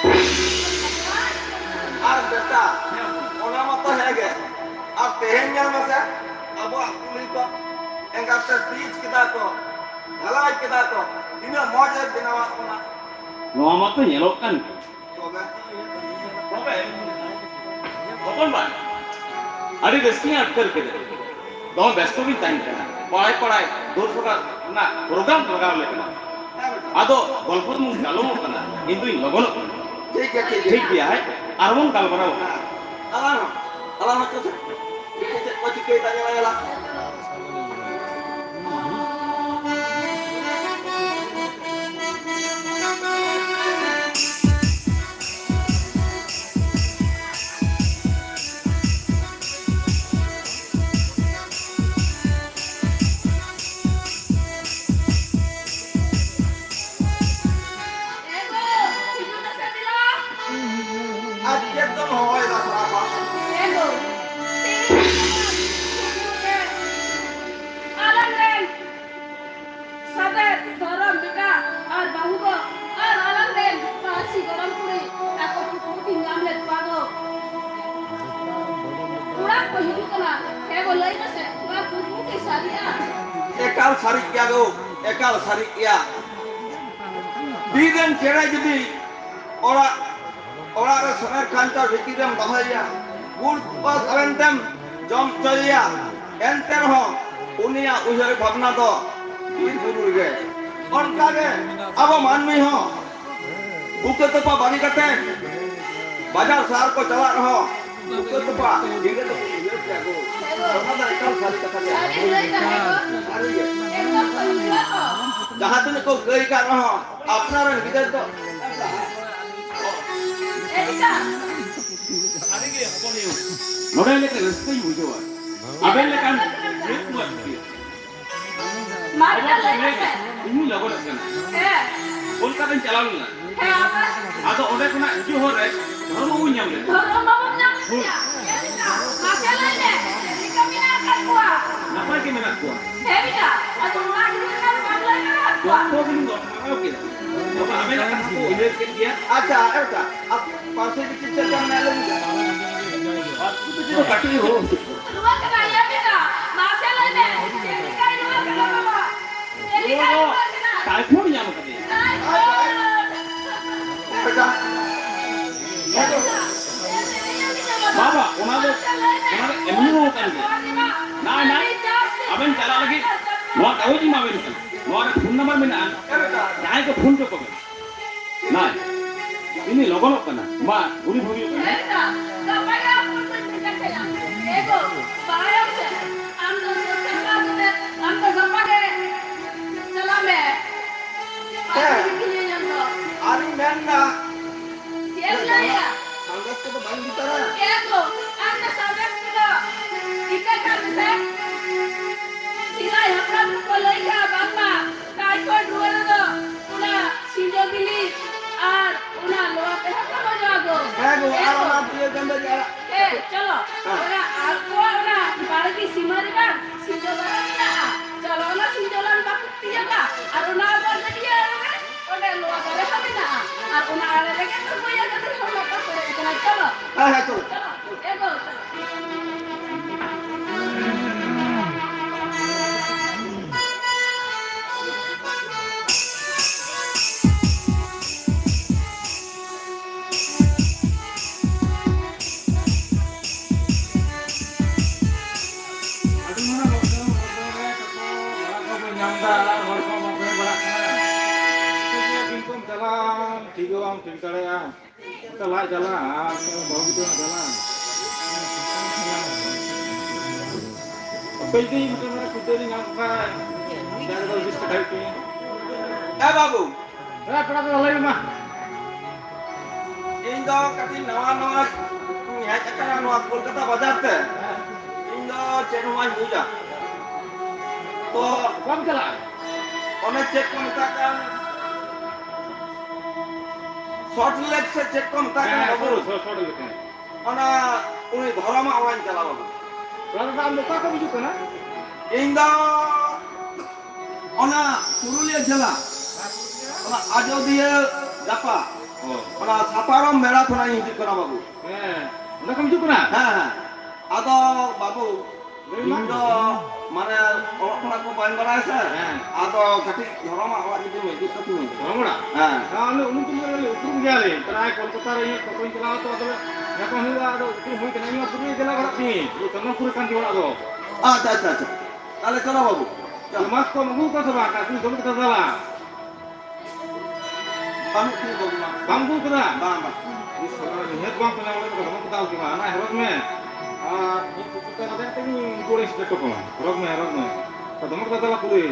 ᱟᱨ ᱵᱮᱴᱟ, ᱚᱱᱟ ᱢᱟᱛᱚ ᱦᱮᱸ ᱜᱮ᱾ ᱟᱨ ᱛᱮᱦᱮᱧ ᱧᱮᱞ ᱢᱮᱥᱮ, ᱟᱵᱚᱣᱟᱜ ᱠᱩᱞᱦᱤ ᱠᱚ ᱮᱸᱜᱟᱛ ᱛᱮ ᱯᱤᱪ ᱠᱮᱫᱟ ᱠᱚ, ᱰᱷᱟᱞᱟᱭ ᱠᱮᱫᱟ ᱠᱚ, ᱛᱤᱱᱟᱹᱜ ᱢᱚᱡᱽ ᱮ ᱵᱮᱱᱟᱣᱟᱜ ᱵᱚᱱᱟ᱾ ᱱᱚᱣᱟ ᱢᱟᱛᱚ ᱧᱮᱞᱚᱜ ᱠᱟᱱ ᱜᱮ᱾ ᱛᱚᱵᱮ, ᱛᱚᱵᱮ, ᱦᱚᱯᱚᱱ ᱵᱟ, ᱟᱹᱰᱤ ᱨᱟᱹᱥᱠᱟᱹᱧ ᱟᱴᱠᱟᱨ ᱠᱮᱫᱟ᱾ ᱫᱚᱢᱮ ᱵᱮᱥᱛᱚ ᱜᱤᱧ ᱛᱟᱦᱮᱱ ᱠᱟᱱᱟ᱾ ᱯᱟᱲᱟᱭ ᱯᱟᱲᱟᱭ ᱫᱩᱨ ᱥᱚᱨᱠᱟᱨ ᱨᱮᱱᱟᱜ ᱯᱨᱳᱜᱨᱟᱢ ᱞᱟᱜᱟᱣ ᱞᱮ ᱠᱟᱱᱟ᱾ ᱟᱫᱚ ᱜᱚᱞᱯᱚ ᱫᱚ ᱜᱟᱞᱚᱢᱚᱜ ᱠᱟᱱᱟ, ᱤᱧ ᱫᱩᱧ ᱞᱚᱜᱚᱱᱚᱜ ᱠᱟᱱᱟ᱾ ᱴᱷᱤᱠ ᱜᱮᱭᱟ, ᱴᱷᱤᱠ ᱜᱮᱭᱟ᱾ ᱴᱷᱤᱠ ᱜᱮᱭᱟ, ᱦᱮᱸ? ᱟᱨᱵᱚᱱ ᱜᱟᱞᱢᱟᱨᱟᱣᱟ᱾ ᱦᱮᱸ, ᱟᱞᱟᱝ ᱦᱚᱸ, ᱟᱞᱟᱝ ᱦᱚᱸ ᱪᱚ ᱥᱮ᱾ ᱪᱮᱫ ᱠᱚ ᱪᱤᱠᱟᱹᱭᱮᱫᱟ, ᱧᱮᱞᱟ, ᱧᱮᱞᱟ᱾ ᱟᱨ ᱪᱮᱫ ᱫᱚᱢ ᱦᱚᱦᱚᱭᱮᱫᱟ ᱥᱟᱞᱟ ᱵᱟᱝ? ᱟᱞᱟᱝ ᱨᱮᱱ ᱥᱟᱫᱮ ᱫᱷᱚᱨᱚᱢ ᱵᱮᱴᱟ ᱟᱨ ᱵᱟᱹᱦᱩ ᱜᱚ ᱟᱨ ᱟᱞᱟᱝ ᱨᱮᱱ ᱯᱟᱹᱨᱥᱤ ᱜᱚᱲᱚᱢ ᱠᱩᱲᱤ ᱟᱠᱚ ᱠᱩᱠᱢᱩ ᱠᱤᱱ ᱧᱟᱢ ᱞᱮᱫ ᱠᱚᱣᱟ ᱜᱚ᱾ ᱚᱲᱟᱜ ᱠᱚ ᱦᱤᱡᱩᱜ ᱠᱟᱱᱟ᱾ ᱦᱮᱸ ᱜᱚ, ᱞᱟᱹᱭ ᱢᱮᱥᱮ, ᱱᱚᱣᱟ ᱠᱩᱠᱢᱩ ᱠᱤ ᱥᱟᱹᱨᱤᱜᱼᱟ? ᱮᱠᱟᱞ ᱥᱟᱹᱨᱤᱜ ᱜᱮᱭᱟ ᱜᱚ, ᱮᱠᱟᱞ ᱥᱟᱹᱨᱤᱜ ᱜᱮᱭᱟ᱾ ᱵᱤᱨ ᱨᱮᱱ ᱪᱮᱬᱮ ᱡᱩᱫᱤ ᱚᱲᱟᱜ, ᱚᱲᱟᱜ ᱨᱮ ᱥᱚᱢᱮᱨ ᱠᱷᱟᱧᱪᱟ ᱵᱷᱤᱛᱤᱨ ᱨᱮᱢ ᱫᱚᱦᱚᱭᱮᱭᱟ, ᱜᱩᱲ ᱛᱚᱣᱟ ᱛᱟᱵᱮᱱ ᱛᱮᱢ ᱡᱚᱢ ᱦᱚᱪᱚᱭᱮᱭᱟ, ᱮᱱᱛᱮ ᱨᱮᱦᱚᱸ ᱩᱱᱤᱭᱟᱜ ᱩᱭᱦᱟᱹᱨ ᱵᱷᱟᱵᱽᱱᱟ ᱫᱚ ᱵᱤᱨ ᱵᱩᱨᱩ ᱨᱮᱜᱮ᱾ ᱚᱱᱠᱟᱜᱮ ᱟᱵᱚ ᱢᱟᱹᱱᱢᱤ ᱦᱚᱸ ᱵᱩᱠᱟᱹ ᱛᱚᱯᱟ ᱵᱟᱹᱜᱤ ᱠᱟᱛᱮ ᱵᱟᱡᱟᱨ ᱥᱟᱦᱟᱨ ᱠᱚ ᱪᱟᱞᱟᱜ ᱨᱮᱦᱚᱸ ᱵᱩᱠᱟᱹ ᱛᱚᱯᱟ ᱜᱤᱫᱽᱨᱟᱹ ᱫᱚᱠᱚ ᱩᱭᱦᱟᱹᱨ ᱜᱮᱭᱟ ᱠᱚ᱾ ᱚᱱᱟ ᱫᱚ ᱮᱠᱟᱞ ᱥᱟᱹᱨᱤ ᱠᱟᱛᱷᱟ ᱜᱮ᱾ ᱥᱟᱹᱨᱤ ᱜᱮ᱾ ᱡᱟᱦᱟᱸ ᱛᱤᱱᱟᱹᱜ ᱠᱚ ᱠᱟᱹᱭ ᱠᱟᱜ ᱨᱮᱦᱚᱸ ᱟᱯᱱᱟᱨ ᱨᱮᱱ ᱜᱤᱫᱟᱹᱨ ᱫᱚ ᱱᱚᱰᱮ ᱞᱮᱠᱟ ᱨᱟᱹᱥᱠᱟᱹᱧ ᱵᱩᱡᱷᱟᱹᱣᱟ᱾ ᱟᱵᱮᱱ ᱞᱮᱠᱟᱱ ᱢᱤᱫ ᱠᱚᱲᱟ ᱜᱤᱫᱽᱨᱟᱹ᱾ ᱢᱟ ᱢᱤᱫᱴᱟᱝ ᱞᱟᱹᱭ ᱢᱮᱥᱮ᱾ ᱤᱧ ᱞᱚᱜᱚᱱᱚᱜ ᱠᱟᱱᱟ᱾ ᱦᱮᱸ᱾ ᱠᱳᱞᱠᱟᱛᱟᱧ ᱪᱟᱞᱟᱣ ᱞᱮᱱᱟ᱾ ᱦᱮᱸ, ᱟᱵᱟᱨ? ᱟᱫᱚ ᱚᱸᱰᱮ ᱠᱷᱚᱱᱟᱜ ᱦᱤᱡᱩᱜ ᱦᱚᱨ ᱨᱮ ᱫᱷᱚᱨᱢᱚ ᱵᱟᱹᱧ ᱧᱟᱢ ᱞᱮᱫᱟ᱾ ᱫᱷᱚᱨᱢᱚ ᱵᱟᱵᱚᱱ ᱧᱟᱢ ᱞᱮᱫᱮᱭᱟ? ᱦᱮᱸ, ᱵᱮᱴᱟ᱾ ᱢᱟᱥᱮ ᱞᱟᱹᱭ ᱢᱮ, ᱪᱮᱫ ᱞᱮᱠᱟ ᱢᱮᱱᱟᱜ ᱟᱠᱟᱫ ᱠᱚᱣᱟ? ᱱᱟᱯᱟᱭ ᱜᱮ ᱢᱮᱱᱟᱜ ᱠᱚᱣᱟ᱾ ᱦᱮᱸ, ᱵᱮᱴᱟ᱾ ᱟᱫᱚ ᱚᱱᱟ ᱠᱷᱟᱹᱛᱤᱨ ᱛᱮ ᱵᱟᱢ ᱞᱟᱹᱭ ᱫᱟᱲᱮᱭᱟᱜ ᱠᱚᱣᱟ? ᱡᱚᱛᱚ ᱜᱮᱞᱤᱧ ᱜᱚᱲᱚ ᱠᱮᱫᱟ᱾ ᱵᱟᱵᱟ, ᱟᱵᱮᱱᱟᱜ ᱠᱟᱛᱷᱟ ᱠᱚ ᱩᱭᱦᱟᱹᱨ ᱠᱮᱫ ᱜᱮᱭᱟ᱾ ᱟᱪᱪᱷᱟ, ᱟᱨ ᱵᱮᱴᱟ, ᱟᱯᱮ ᱯᱟᱥᱮ ᱨᱮ ᱪᱮᱫ ᱪᱮᱫ ᱞᱮᱠᱟ ᱢᱮᱱᱟᱜ ᱞᱮᱭᱟ? ᱟᱨ ᱩᱱᱠᱩ ᱫᱚ ᱪᱮᱫ ᱠᱟᱹᱴᱤᱡ ᱦᱚᱸ᱾ ᱨᱩᱣᱟᱹ ᱠᱟᱱᱟᱭ, ᱞᱟᱹᱭ ᱢᱮ ᱫᱟ᱾ ᱢᱟᱥᱮ ᱞᱟᱹᱭ ᱢᱮ, ᱪᱮᱫ ᱞᱮᱠᱟᱭ ᱨᱩᱣᱟᱹ ᱠᱟᱱᱟ ᱵᱟᱵᱟ? ᱪᱮᱫ ᱞᱮᱠᱟᱭ ᱨᱩᱣᱟᱹ ᱠᱟᱱᱟ? ᱴᱟᱭᱯᱷᱚᱭᱮᱰ ᱧᱟᱢ ᱠᱟᱫᱮᱭᱟ᱾ ᱴᱟᱭᱯᱷᱚᱭᱮᱰ᱾ ᱵᱮᱴᱟ᱾ ᱵᱟᱵᱟ, ᱚᱱᱟ ᱫᱚ, ᱚᱱᱟ ᱫᱚ ᱮᱢᱱᱤ ᱨᱩᱣᱟᱹ ᱠᱟᱱ ᱜᱮᱭᱟ᱾ ᱱᱟᱭ, ᱱᱟᱭ, ᱟᱵᱮᱱ ᱪᱟᱞᱟᱜ ᱞᱟᱹᱜᱤᱫ ᱱᱚᱣᱟ ᱠᱟᱜᱚᱡᱽ ᱤᱧ ᱮᱢᱟ ᱵᱮᱱ ᱠᱟᱱᱟ᱾ ᱱᱚᱣᱟ ᱨᱮ ᱯᱷᱳᱱ ᱱᱟᱢᱵᱟᱨ ᱢᱮᱱᱟᱜᱼᱟ᱾ ᱡᱟᱦᱟᱸᱭ ᱠᱚ ᱯᱷᱳᱱ ᱦᱚᱪᱚ ᱠᱚᱵᱮᱱ᱾ ᱱᱟᱭ, ᱤᱧ ᱞᱚᱜᱚᱱᱚᱜ ᱠᱟᱱᱟ᱾ ᱢᱟ, ᱜᱷᱩᱲᱤ ᱵᱷᱟᱹᱜᱤ ᱠᱟᱱᱟ᱾ ᱦᱮᱸ ᱫᱟ, ᱜᱟᱯᱟ ᱜᱮ ᱟᱢ ᱴᱷᱮᱱ ᱥᱮᱴᱮᱨ ᱠᱟᱭᱟ᱾ ᱮ ᱜᱳ, ᱵᱟᱲᱟᱭᱟᱢ ᱥᱮ, ᱟᱢ ᱫᱚ ᱥᱟᱹᱛ ᱥᱟᱯᱲᱟᱣ ᱠᱟᱛᱮ, ᱟᱢ ᱫᱚ ᱜᱟᱯᱟ ᱜᱮ ᱪᱟᱞᱟᱜ ᱢᱮ᱾ ᱦᱮᱸ᱾ ᱟᱨ ᱤᱧ ᱢᱮᱱ ᱫᱟ, ᱪᱮᱫ ᱮᱢ ᱞᱟᱹᱭᱟ? ᱥᱟᱸᱫᱮᱥ ᱠᱚᱫᱚ ᱵᱟᱝ ᱤᱫᱤ ᱛᱟᱨᱟ? ᱮ ᱜᱳ, ᱟᱢ ᱫᱚ ᱥᱟᱸᱫᱮᱥ ᱠᱚᱫᱚ ᱤᱠᱟᱹ ᱠᱟᱜ ᱢᱮᱥᱮ᱾ ᱥᱮᱫᱟᱭ ᱦᱟᱯᱲᱟᱢ ᱠᱚᱠᱚ ᱞᱟᱹᱭ ᱠᱟᱜᱼᱟ, ᱵᱟᱝᱢᱟ ᱴᱟᱭᱯᱷᱚᱭᱮᱰ ᱨᱩᱣᱟᱹ ᱨᱮᱫᱚ ᱚᱱᱟ ᱥᱤᱸᱡᱚ ᱵᱤᱞᱤ ᱟᱨ ᱚᱱᱟ ᱞᱚᱣᱟ ᱛᱮᱦᱚᱸ ᱠᱚ ᱢᱚᱡᱚᱜᱼᱟ ᱜᱳ᱾ ᱦᱮᱸ ᱜᱳ, ᱟᱨ ᱚᱱᱟ ᱤᱭᱟᱹ ᱜᱟᱸᱫᱟ ᱡᱟᱦᱟᱸ ᱦᱮᱸ, ᱪᱚᱞᱚ, ᱦᱮᱸ᱾ ᱚᱱᱟ ᱟᱠᱚᱣᱟᱜ ᱚᱱᱟ ᱵᱟᱲᱜᱮ ᱥᱤᱢᱟᱹ ᱨᱮ ᱵᱟᱝ ᱥᱤᱸᱡᱚ ᱫᱟᱨᱮ ᱢᱮᱱᱟᱜᱼᱟ᱾ ᱪᱚᱞᱚ, ᱚᱱᱟ ᱥᱤᱸᱡᱚ ᱞᱟᱝ ᱵᱟᱯᱩ ᱛᱤᱭᱟᱹᱜᱟ᱾ ᱟᱨ ᱚᱱᱟ ᱟᱵᱟᱨ ᱜᱟᱹᱰᱭᱟᱹ ᱟᱲᱮ ᱨᱮ, ᱚᱸᱰᱮ ᱞᱚᱣᱟ ᱫᱟᱨᱮ ᱦᱚᱸ ᱢᱮᱱᱟᱜᱼᱟ᱾ ᱟᱨ ᱚᱱᱟ ᱟᱲᱮ ᱨᱮᱜᱮ ᱛᱚ ᱢᱟᱹᱭ ᱟᱜ ᱜᱟᱹᱰᱭᱟᱹ ᱦᱚᱸ ᱞᱟᱛᱟᱨ ᱠᱚᱨᱮ ᱠᱟᱱᱟ᱾ ᱪᱚᱞᱚ᱾ ᱦᱮᱸ, ᱦᱮᱸ, ᱪᱚᱞᱚ᱾ ᱪᱚᱞᱚ, ᱮ ᱜᱳ, ᱪᱚᱞᱚ᱾ ᱟᱹᱰᱤ ᱢᱟᱨᱟᱝ ᱞᱚᱠᱰᱟᱣᱩᱱ ᱦᱚᱲ ᱠᱚ ᱨᱮ ᱠᱚ ᱵᱟᱲᱟ ᱠᱚ ᱧᱟᱢ ᱮᱫᱟ, ᱦᱚᱲ ᱠᱚ ᱵᱟᱠᱚ ᱦᱮᱡ ᱵᱟᱲᱟᱜ ᱠᱟᱱᱟ᱾ ᱪᱮᱫ ᱠᱚᱢ ᱪᱟᱞᱟᱜᱼᱟ, ᱴᱷᱤᱠ ᱦᱚᱸ ᱵᱟᱢ ᱴᱷᱤᱠ ᱫᱟᱲᱮᱭᱟᱜᱼᱟ᱾ ᱚᱱᱠᱟ ᱞᱟᱡ ᱡᱟᱞᱟ ᱟᱨ ᱵᱟᱹᱦᱩ ᱜᱤᱫᱽᱨᱟᱹ ᱡᱟᱞᱟ᱾ ᱦᱟᱯᱮ ᱡᱩᱫᱤ ᱢᱤᱫᱴᱮᱱ ᱵᱟᱨᱭᱟ ᱠᱷᱩᱪᱨᱟᱹ ᱞᱤᱧ ᱧᱟᱢ ᱠᱚ ᱠᱷᱟᱡ, ᱡᱟᱜᱮ ᱫᱚᱥ ᱵᱤᱥ ᱴᱟᱠᱟ ᱦᱩᱭᱩᱜ ᱛᱤᱧᱟ᱾ ᱮ ᱵᱟᱹᱵᱩ, ᱦᱮᱸ, ᱯᱮᱲᱟ ᱠᱚ ᱞᱟᱹᱭ ᱢᱮ ᱢᱟ᱾ ᱤᱧ ᱫᱚ ᱠᱟᱹᱴᱤᱡ ᱱᱟᱣᱟ ᱱᱟᱣᱟ ᱦᱮᱡ ᱟᱠᱟᱱᱟ ᱱᱚᱣᱟ ᱠᱳᱞᱠᱟᱛᱟ ᱵᱟᱡᱟᱨ ᱛᱮ᱾ ᱤᱧ ᱫᱚ ᱪᱮᱫ ᱦᱚᱸ ᱵᱟᱹᱧ ᱵᱩᱡᱟ᱾ ᱵᱟᱢ ᱪᱟᱞᱟᱜᱼᱟ? ᱚᱱᱮ ᱪᱮᱫ ᱠᱚ ᱢᱮᱛᱟᱜ ᱠᱟᱱ, ᱥᱚᱞᱴ ᱞᱮᱠ ᱥᱮ ᱪᱮᱫ ᱠᱚ ᱢᱮᱛᱟᱜ ᱠᱟᱱᱟ ᱦᱮᱸ, ᱵᱟᱹᱵᱩ? ᱥᱚᱞᱴ, ᱥᱚᱞᱴ ᱞᱮᱠ, ᱦᱮᱸ᱾ ᱚᱱᱟ, ᱩᱱᱤ ᱫᱷᱚᱨᱚᱢᱟᱜ ᱚᱲᱟᱜ ᱤᱧ ᱪᱟᱞᱟᱣ ᱟᱠᱟᱱᱟ᱾ ᱫᱟᱫᱟ, ᱟᱢ ᱫᱚ ᱚᱠᱟ ᱠᱷᱚᱱ ᱦᱤᱡᱩᱜ ᱠᱟᱱᱟ? ᱤᱧ ᱫᱚ ᱚᱱᱟ ᱯᱩᱨᱩᱞᱤᱭᱟᱹ ᱡᱮᱞᱟ, ᱚᱱᱟ ᱟᱡᱚᱫᱤᱭᱟᱹ ᱡᱟᱯᱟᱜ, ᱚ᱾ ᱚᱱᱟ ᱥᱟᱯᱟᱨᱚᱢ ᱢᱮᱞᱟ ᱠᱷᱚᱱᱟᱜ ᱤᱧ ᱦᱤᱡᱩᱜ ᱠᱟᱱᱟ ᱵᱟᱹᱵᱩ᱾ ᱦᱮᱸ, ᱚᱸᱰᱮ ᱠᱷᱚᱱ ᱦᱤᱡᱩᱜ ᱠᱟᱱᱟ? ᱦᱮᱸ, ᱦᱮᱸ᱾ ᱟᱫᱚ ᱵᱟᱹᱵᱩ, ᱞᱟᱹᱭ ᱢᱮ᱾ ᱤᱧ ᱫᱚ ᱢᱟᱱᱮ ᱚᱞᱚᱜ ᱯᱟᱲᱦᱟᱜ ᱠᱚ ᱵᱟᱹᱧ ᱵᱟᱲᱟᱭᱟ ᱥᱮ, ᱦᱮᱸ᱾ ᱟᱫᱚ ᱠᱟᱹᱴᱤᱡ ᱫᱷᱚᱨᱚᱢᱟᱜ ᱚᱲᱟᱜ ᱡᱩᱫᱤᱢ ᱤᱫᱤ ᱠᱟᱹᱛᱤᱧᱟ᱾ ᱫᱷᱚᱨᱚᱢ ᱚᱲᱟᱜ? ᱦᱮᱸ᱾ ᱦᱮᱸ, ᱚᱱᱮ ᱩᱱᱤ ᱫᱚ ᱩᱯᱨᱩᱢ ᱜᱮᱭᱟᱞᱤᱧ, ᱯᱨᱟᱭ ᱠᱳᱞᱠᱟᱛᱟ ᱨᱮ ᱤᱧᱟᱹᱜ ᱯᱷᱳᱴᱳᱧ ᱪᱟᱞᱟᱣ ᱛᱚ, ᱟᱫᱚ ᱧᱟᱯᱟᱢ ᱦᱩᱭᱩᱜᱼᱟ, ᱟᱫᱚ ᱩᱯᱨᱩᱢ ᱦᱩᱭ ᱠᱟᱱᱟ, ᱤᱧ ᱢᱟ ᱯᱩᱨᱩᱞᱤᱭᱟᱹ ᱡᱮᱞᱟ ᱚᱲᱟᱜ ᱛᱤᱧ, ᱪᱚᱱᱫᱚᱱᱯᱩᱨ ᱨᱮ ᱠᱟᱱ ᱛᱤᱧ ᱚᱲᱟᱜ ᱫᱚ᱾ ᱟᱪᱪᱷᱟ, ᱟᱪᱪᱷᱟ, ᱟᱪᱪᱷᱟ᱾ ᱛᱟᱦᱞᱮ ᱪᱚᱞᱚ ᱵᱟᱹᱵᱩ, ᱪᱚᱞᱚ᱾ ᱢᱟᱥ ᱠᱚ ᱟᱹᱜᱩ ᱠᱚᱣᱟ ᱥᱮ ᱵᱟᱝ? ᱟᱹᱜᱩ ᱫᱚ ᱠᱟᱛᱷᱟ ᱫᱟᱞᱟ᱾ ᱵᱟᱹᱱᱩᱜ ᱛᱤᱧᱟ ᱵᱟᱹᱵᱩ ᱢᱟ᱾ ᱵᱟᱢ ᱟᱹᱜᱩ ᱠᱟᱫᱟ? ᱵᱟᱝ, ᱵᱟᱝ᱾ ᱤᱥ, ᱥᱟᱞᱟ, ᱱᱤᱦᱟᱹᱛ ᱵᱟᱝ ᱠᱟᱱᱟ, ᱚᱸᱰᱮ ᱫᱚ ᱫᱚᱢᱮ ᱠᱚ ᱫᱟᱞ ᱠᱮᱫᱟ᱾ ᱦᱟᱱᱟ ᱦᱚᱨᱚᱜ ᱢᱮ᱾ ᱟᱨ ᱢᱤᱫ ᱯᱚᱠᱮᱴ ᱨᱮ ᱵᱟᱡᱟᱣ ᱠᱟᱛᱮ ᱜᱤᱧ ᱩᱱᱠᱩ ᱚᱲᱮᱡ ᱥᱮᱴᱮᱨ ᱦᱚᱴᱚ ᱠᱟᱢᱟ᱾ ᱦᱚᱨᱚᱜ ᱢᱮ, ᱦᱚᱨᱚᱜ ᱢᱮ᱾ ᱫᱚᱢᱮ ᱠᱚ ᱫᱟᱞᱟ ᱠᱩᱲᱤ᱾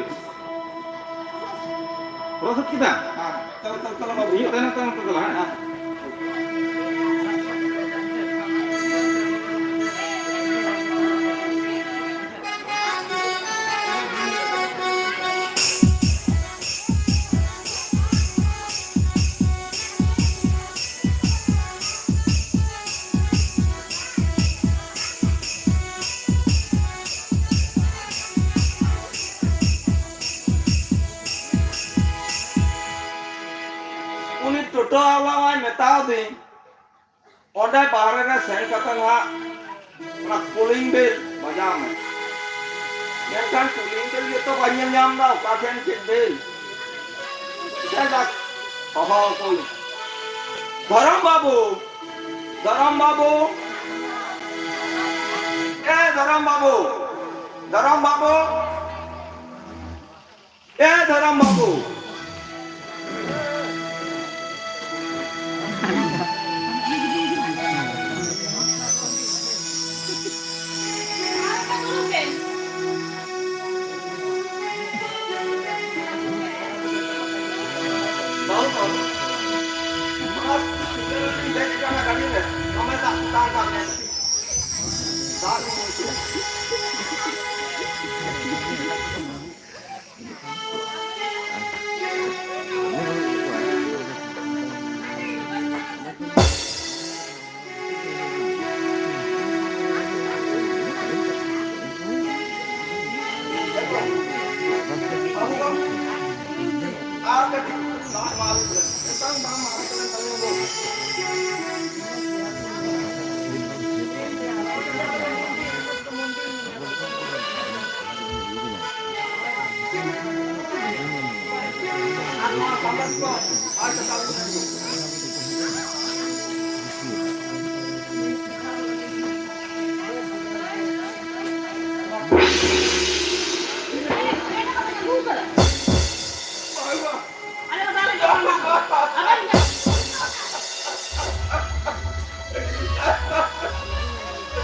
ᱦᱚᱨᱚᱜ ᱥᱟᱹᱛ ᱠᱮᱫᱟ? ᱦᱮᱸ, ᱪᱚᱞᱚ, ᱪᱚᱞᱚ, ᱪᱚᱞᱚ, ᱵᱟᱹᱵᱩ᱾ ᱤᱧᱟᱹᱜ ᱛᱟᱭᱱᱚᱢ ᱛᱟᱭᱱᱚᱢ ᱛᱮ ᱫᱟᱞᱟ, ᱦᱮᱸ? ᱦᱮᱸ᱾ ᱩᱱᱤ ᱴᱳᱴᱳ ᱵᱟᱞᱟ ᱢᱟᱭ ᱢᱮᱛᱟᱣ ᱫᱤᱧ, ᱚᱸᱰᱮ ᱵᱟᱦᱨᱮ ᱨᱮ ᱥᱮᱱ ᱠᱟᱛᱮ ᱱᱟᱦᱟᱜ ᱚᱱᱟ ᱠᱚᱞᱤᱝ ᱵᱮᱞ ᱵᱟᱡᱟᱣ ᱢᱮ᱾ ᱢᱮᱱᱠᱷᱟᱱ ᱠᱚᱞᱤᱝ ᱵᱮᱞ ᱜᱮᱛᱚ ᱵᱟᱹᱧ ᱧᱮᱞ ᱧᱟᱢ ᱮᱫᱟ, ᱚᱠᱟ ᱴᱷᱮᱱ ᱪᱮᱫ ᱵᱮᱞ? ᱡᱟᱭᱦᱳᱠ, ᱦᱚᱦᱚ ᱟᱠᱚ ᱦᱩᱭᱩᱜᱼᱟ᱾ ᱫᱷᱚᱨᱚᱢ ᱵᱟᱹᱵᱩ, ᱫᱷᱚᱨᱚᱢ ᱵᱟᱹᱵᱩ, ᱮ ᱫᱷᱚᱨᱚᱢ ᱵᱟᱹᱵᱩ, ᱫᱷᱚᱨᱚᱢ ᱵᱟᱹᱵᱩ᱾ ᱮ ᱫᱷᱚᱨᱚᱢ ᱵᱟᱹᱵᱩ᱾ ᱵᱟᱹᱵᱩ, ᱵᱟᱹᱵᱩ᱾ ᱢᱟᱥ ᱫᱮᱡ ᱠᱟᱱᱟ ᱜᱟᱹᱰᱤ ᱨᱮ, ᱫᱚᱢᱮ ᱫᱟᱜ ᱛᱮᱛᱟᱝ ᱠᱟᱜ ᱢᱮ᱾ ᱫᱟᱜ ᱧᱩ ᱠᱮᱫᱟ᱾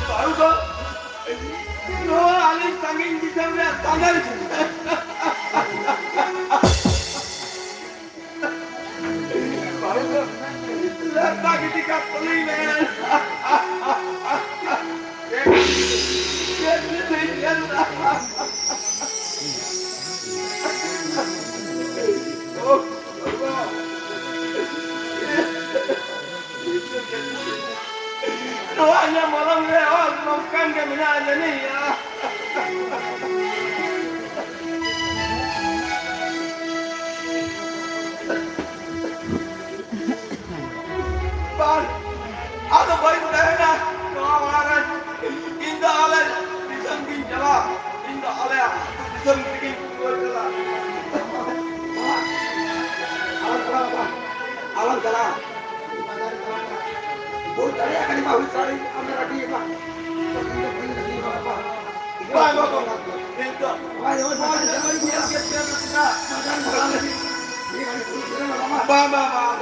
ᱵᱟᱹᱦᱩ ᱫᱚ ᱱᱚᱣᱟ ᱟᱹᱞᱤᱧ ᱥᱟᱺᱜᱤᱧ ᱫᱤᱥᱚᱢ ᱨᱮ ᱥᱟᱸᱜᱷᱟᱨ ᱵᱟᱹᱦᱩ ᱫᱚ ᱞᱟᱛᱟ ᱜᱤᱰᱤ ᱠᱟᱜ ᱛᱟᱹᱞᱤᱧ ᱢᱮ᱾ ᱪᱮᱫ ᱪᱮᱫ ᱞᱟᱹᱭ ᱧᱮᱞ ᱫᱟ? ᱳ, ᱵᱟᱵᱟ᱾ ᱱᱚᱣᱟ ᱤᱧᱟᱹᱜ ᱢᱚᱞᱚᱝ ᱨᱮ ᱚᱞ ᱱᱚᱝᱠᱟᱱ ᱜᱮ ᱢᱮᱱᱟᱜᱼᱟ ᱡᱟᱹᱱᱤᱡ᱾ ᱵᱟᱝ, ᱟᱫᱚ ᱵᱟᱹᱧ ᱛᱟᱦᱮᱱᱟ ᱱᱚᱣᱟ ᱚᱲᱟᱜ ᱨᱮ᱾ ᱤᱧ ᱫᱚ ᱟᱞᱮ ᱫᱤᱥᱚᱢ ᱜᱤᱧ ᱪᱟᱞᱟᱜᱼᱟ᱾ ᱤᱧ ᱫᱚ ᱟᱞᱮᱭᱟᱜ ᱫᱤᱥᱚᱢ ᱛᱮᱜᱤᱧ ᱨᱩᱣᱟᱹᱲ ᱪᱟᱞᱟᱜᱼᱟ᱾ ᱟᱞᱚᱢ ᱪᱟᱞᱟᱜᱼᱟ, ᱵᱟᱝ᱾ ᱟᱞᱚᱢ ᱪᱟᱞᱟᱜᱼᱟ᱾ ᱵᱟᱹᱧ ᱫᱟᱲᱮᱭᱟᱜ ᱠᱟᱱᱟ, ᱵᱟᱹᱦᱩ ᱥᱟᱹᱨᱤ ᱟᱢ ᱨᱟᱹᱜᱤ ᱮᱱᱟ᱾ ᱤᱧ ᱫᱚ ᱵᱟᱹᱧ ᱨᱟᱹᱜᱤ ᱮᱱᱟ, ᱵᱟᱵᱟ᱾ ᱵᱟᱝ, ᱵᱟᱝ, ᱵᱟᱝ᱾ ᱤᱧ ᱫᱚ ᱵᱟᱝ, ᱵᱟᱝ, ᱵᱟᱝ, ᱵᱟᱝ, ᱵᱟᱝ᱾